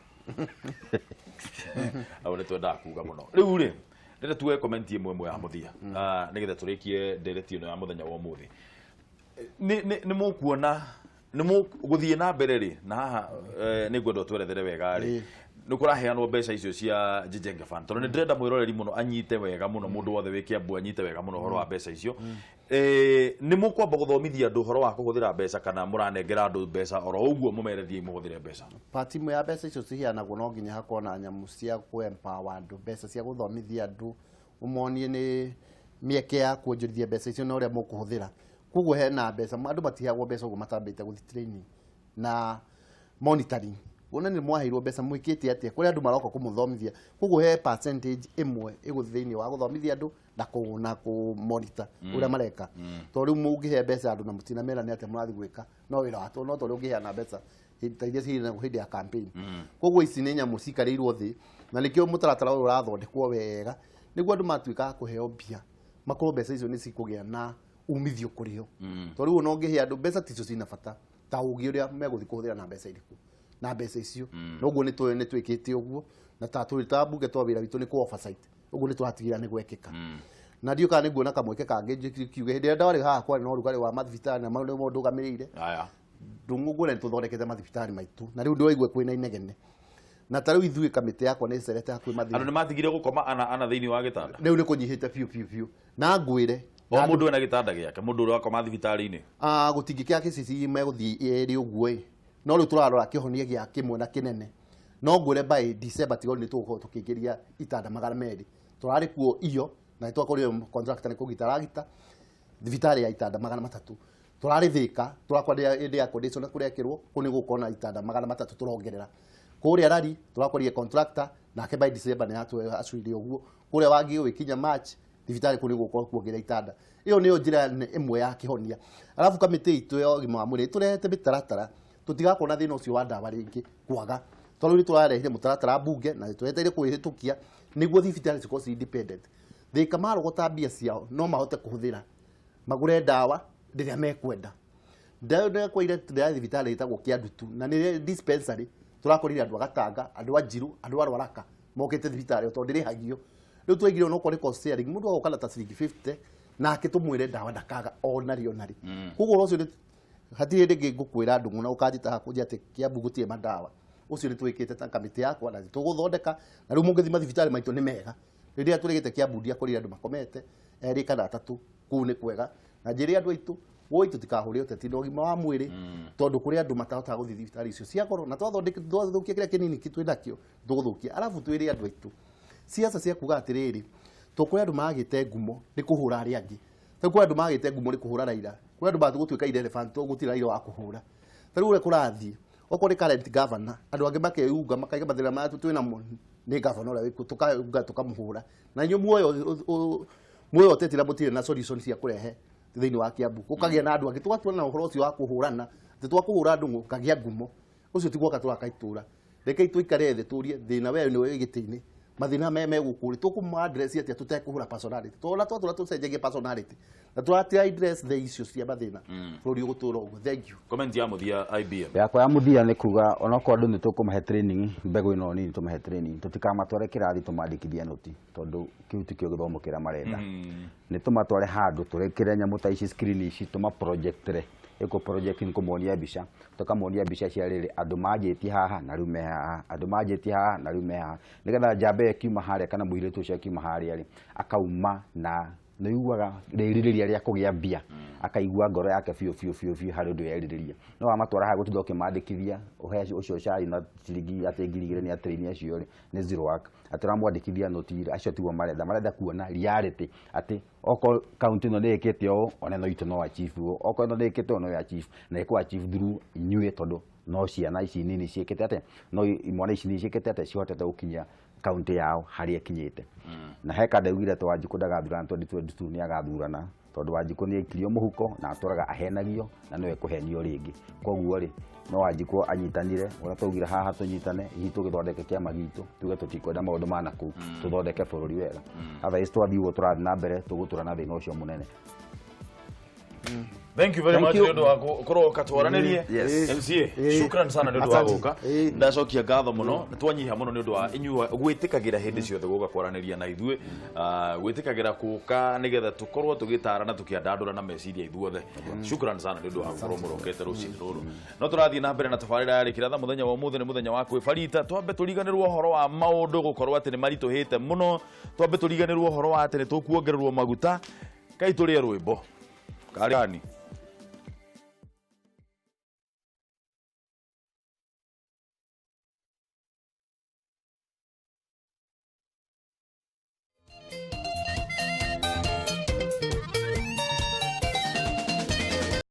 Hau nĩ twendaga kuga mũno. Rĩu rĩ, ndĩrenda tuoe comment ĩmwe ĩmwe ya mũthia, nĩgetha tũrĩkie ndereti ĩno ya mũthenya wa ũmũthĩ. Nĩ mũkuona nĩ mũgũthiĩ na mbere rĩ, na haha nĩ ngwenda ũtwerethere wega rĩ, nĩ kũraheanwo mbeca icio cia Jijenge Fund, tondũ nĩ ndĩrenda mwĩroreri mũno anyite wega mũno, mũndũ wothe wĩ Kiambu anyite wega mũno ũhoro wa mbeca icio. Nĩ mũkwamba gũthomithia andũ ũhoro wa kũhũthĩra mbeca, kana mũranengera andũ mbeca oro ũguo mũmere thiĩ mũhũthĩre mbeca? Part imwe ya mbeca icio ciheanagwo, no nginya hakorwo na nyamũ cia kũ empower andũ, mbeca cia gũthomithia andũ, ũmonie nĩ mĩeke ya kuonjorithia mbeca icio na ũrĩa mũkũhũthĩra. Koguo hena mbeca, andũ matiheagwo mbeca ũguo matambĩte gũthiĩ training na monitoring, wona nĩ mwaheirwo mbeca mwĩkĩte atĩa, kũrĩ andũ maroka kũmũthomithia. Koguo he percentage ĩmwe ĩgũthiĩ thĩinĩ wa gũthomithia andũ na kũ monitor ũrĩa mareka, tondũ rĩu mũngĩhe mbeca andũ na mũtinamera nĩ atĩa mũrathiĩ gwĩka, no wĩra wa no tondũ ũngĩheana mbeca ta iria ciheanagwo hĩndĩ ya campaign. Koguo ici nĩ nyamũ cikarĩirwo thĩ, na nĩkĩo mũtaratara ũyũ ũrathondekwo wega, nĩguo andũ matuĩka a kũheo mbia makorwo mbeca icio nĩ cikũgĩa na umithio kũrĩ o, tondũ rĩu ona ũngĩhe andũ mbeca ticio cina bata ta ũgĩ ũrĩa megũthiĩ kũhũthĩra na mbeca irĩkũ na mbeca icio. Noguo nĩ twĩkĩte ũguo, na ta tũrĩ ta mbunge twa wĩra witũ nĩ kũ oversight, ũguo nĩ tũratigĩrĩra nĩ gwekĩka. Na ndiũ kana nĩ nguona kamweke kangĩ kiuge hĩndĩ ĩrĩa ndarĩ haha kwarĩ na ũrugarĩ wa mathibitarĩ na maũndũ nĩmo ndũgamĩrĩire. Aya. Ndũng'ũngũre nĩ tũthondekete mathibitarĩ maitũ, na rĩu ndĩraigua kwĩna inegene, na ta rĩu ithuĩ kamĩtĩ yakwa nĩ ĩcerete hakuhĩ Andũ mathĩna. Nĩ matigire gũkoma ana ana thĩinĩ wa gĩtanda? Rĩu nĩ kũnyihĩte biũ biũ biũ, na ngwĩre O mũndũ ena gĩtanda gĩake, mũndũ ũrĩa wakoma thibitarĩ-inĩ? Ah, gũtingĩkĩa kĩcici megũthiĩ ĩrĩ ũguo ĩ, no rĩu tũrarora kĩhonia gĩa kĩmwe na kĩnene. No ngwĩre by December tigori nĩ tũgũkorwo tũkĩingĩria itanda 200. Tũrarĩ kuo iyo na nĩ twakorire contractor nĩ kũgita aragita thibitarĩ ya itanda 300. Tũrarĩ Thĩka, tũrakwarĩra ĩndĩ ya condition kũrekĩrwo kũu, nĩ gũkorwo na itanda 300 tũrongerera. Kũrĩa Rari tũrakorire contractor nake by December nĩ atũacuire ũguo. Kũrĩa wangi gũgĩkinya March. Thibitarĩ kũu nĩ gũkorwo kuongerera itanda. Ĩyo nĩyo njĩra ĩmwe ya kĩhonia. Arabu kamĩtĩ itũ ya ũgima wa mwĩrĩ tũrehete mĩtaratara, tũtigakorwo na thĩna ũcio wa ndawa rĩngĩ kwaga, tondũ rĩu tũrarehire mũtaratara mbunge na twetereire kũhĩtũkia nĩguo thibitarĩ cikorwo ci independent. Thika marogota mbia ciao no mahote kũhũthĩra magũre ndawa rĩrĩa mekwenda. Ndekwaire ndĩra thibitarĩ ĩtagwo Kĩandutu na nĩ dispensary, tũrakorire andũ a Gatanga, andũ a Njiru, andũ a Rwaraka mokĩte thibitarĩ tondũ ndĩrĩhagio. Rĩu twaigire onokorwo nĩ cost sharing, mũndũ agoka na ta ciringi 50 nake tũmwĩre ndawa ndakaga ona rĩ ona rĩ. Koguo ũhoro ũcio hatirĩ hĩndĩ ĩngĩ ngũkwĩra ndũng'ũ na ũkanjĩta hakũnjia atĩ Kiambu gũtirĩ mandawa. Ũcio nĩ twĩkĩte ta kamĩtĩ yakwa na tũgũthondeka, na rĩu mũngĩthima thibitarĩ maitũ nĩ mega. Rĩrĩa tũrĩgĩte Kiambu ndiakorire andũ makomete erĩ kana atatũ, kũu nĩ kwega. Na njĩre andũ aitũ woi tũtikahũre ũteti na ũgima wa mwĩrĩ, tondũ kũrĩ andũ matahotaga gũthiĩ thibitarĩ icio cia goro, na twathũkia kĩrĩa kĩnini twĩ nakĩo tũgũthũkia. Arabu twĩre andũ aitũ siasa cia kuga atĩrĩrĩ, to kũrĩ andũ magĩte ngumo nĩ kũhũra arĩa angĩ, ta kũrĩ andũ magĩte ngumo nĩ kũhũra Raila, kũrĩ andũ magũtuĩka irrelevant to gũtirĩ Raila wa kũhũra. Ta rĩu ũrĩa kũrathiĩ, okorwo nĩ current governor, andũ angĩ makeyunga makaiga mathĩna maya twĩ namo nĩ governor ũrĩa wĩkuo, tũkayunga tũkamũhũra. Na inyuĩ muoyo ũteti na mũtirĩ na solution cia kũrehe thĩinĩ wa Kiambu. Gũkagĩa na andũ angĩ tũgatuana ũhoro ũcio wa kũhũrana, atĩ twakũhũra andũ gũkagĩa ngumo. Ũcio ti gwaka tũraka itũra. Rekei tũikare thĩ tũrie thĩna we nĩwe wĩ gĩtĩ-inĩ, mathĩna me gũkũ rĩ, tũkũma address atĩa tũtekũhũra personality? Tondũ twatũra tũcenjagia personality na tũratira address the issues cia mathĩna, bũrũri ũgũtũra ũguo. Thank you. Comment ya mũthia, IBM. Yakwa ya mũthia nĩ kuga onokorwo andũ nĩ tũkũmahe training, mbegũ ĩno nini tũmahe training, tũtikamatware kĩrathi tũmandĩkithie noti, tondũ kĩu tikĩo gĩthomo kĩrĩa marenda. Nĩ tũmatware handũ tũrekĩre nyamũ ta ici, screen ici, tũmaprojectere, ĩkũ project nĩ kũmonia mbica, tũkamonia mbica cia rĩrĩ andũ manjĩtie haha na rĩu me haha, andũ manjĩtie haha na rĩu me haha, nĩgetha njamba ĩyo ĩkiuma harĩa kana mũirĩtu ũcio akiuma harĩa rĩ, akauma na nĩ ũiguaga rĩrirĩria rĩa kũgĩa mbia, akaigua ngoro yake biũ biũ biũ biũ harĩ ũndũ erirĩria. No wamatwara haha gũtinda ũkĩmandĩkithia ũhe ũcio cai na ciringi atĩ 2000 nĩ atĩrĩini acio rĩ, nĩ zero work. Atĩ ũramwandĩkithia noti rĩ, acio tiguo marenda, marenda kuona reality atĩ okorwo kaunti ĩno nĩ ĩkĩte ũũ, ona ĩno itũ no achieve ũũ, okorwo ĩno nĩ ĩkĩte ũũ, no achieve na ĩkũ achieve through inyuĩ, tondũ no ciana ici nini ciĩkĩte atĩa, no imwana ici nini ciĩkĩte atĩa, cihotete gũkinyia kaunti yao harĩa ĩkinyĩte. Na he kanda ugire atĩ Wanjikũ ndagathurana 2022, nĩ agathurana, tondũ Wanjikũ nĩ aikirio mũhuko na atũraga ahenagio na nĩwe kũhenio rĩngĩ. Koguo rĩ, no Wanjikũ anyitanire ũrĩa twaugire haha, tũnyitane hihi tũgĩthondeke kĩama gitũ, tuge tũtikwenda maũndũ ma nakũu, tũthondeke bũrũri wega. Otherwise twathiĩ ũguo tũrathiĩ na mbere, tũgũtũra na thĩna ũcio mũnene. Thank you very Thank much you. nĩ ũndũ wa gũkorwo ũkatwaranĩrie. Yes. MCA, shukran sana nĩ ũndũ wa Asante. gũka. Ndacokia ngatho mũno, nĩ twanyiha mũno nĩ ũndũ wa inyuĩ gwĩtĩkagĩra hĩndĩ ciothe gũka kwaranĩria na ithuĩ, gwĩtĩkagĩra gũka nĩgetha tũkorwo tũgĩtarana tũkĩandandũra na meciria ithuothe. Shukran sana nĩ ũndũ wa gũkorwo mũrokete rũcinĩ rũrũ. No tũrathiĩ na mbere na tabarĩra ya Rĩkĩra Tha. Mũthenya wa ũmũthĩ nĩ mũthenya wa kwĩbarita, twambe tũriganĩrwo ũhoro wa maũndũ gũkorwo atĩ nĩ maritũhĩte mũno, twambe tũriganĩrwo ũhoro wa atĩ nĩ tũkuongererwo maguta, kai tũrĩe rwĩmbo karani.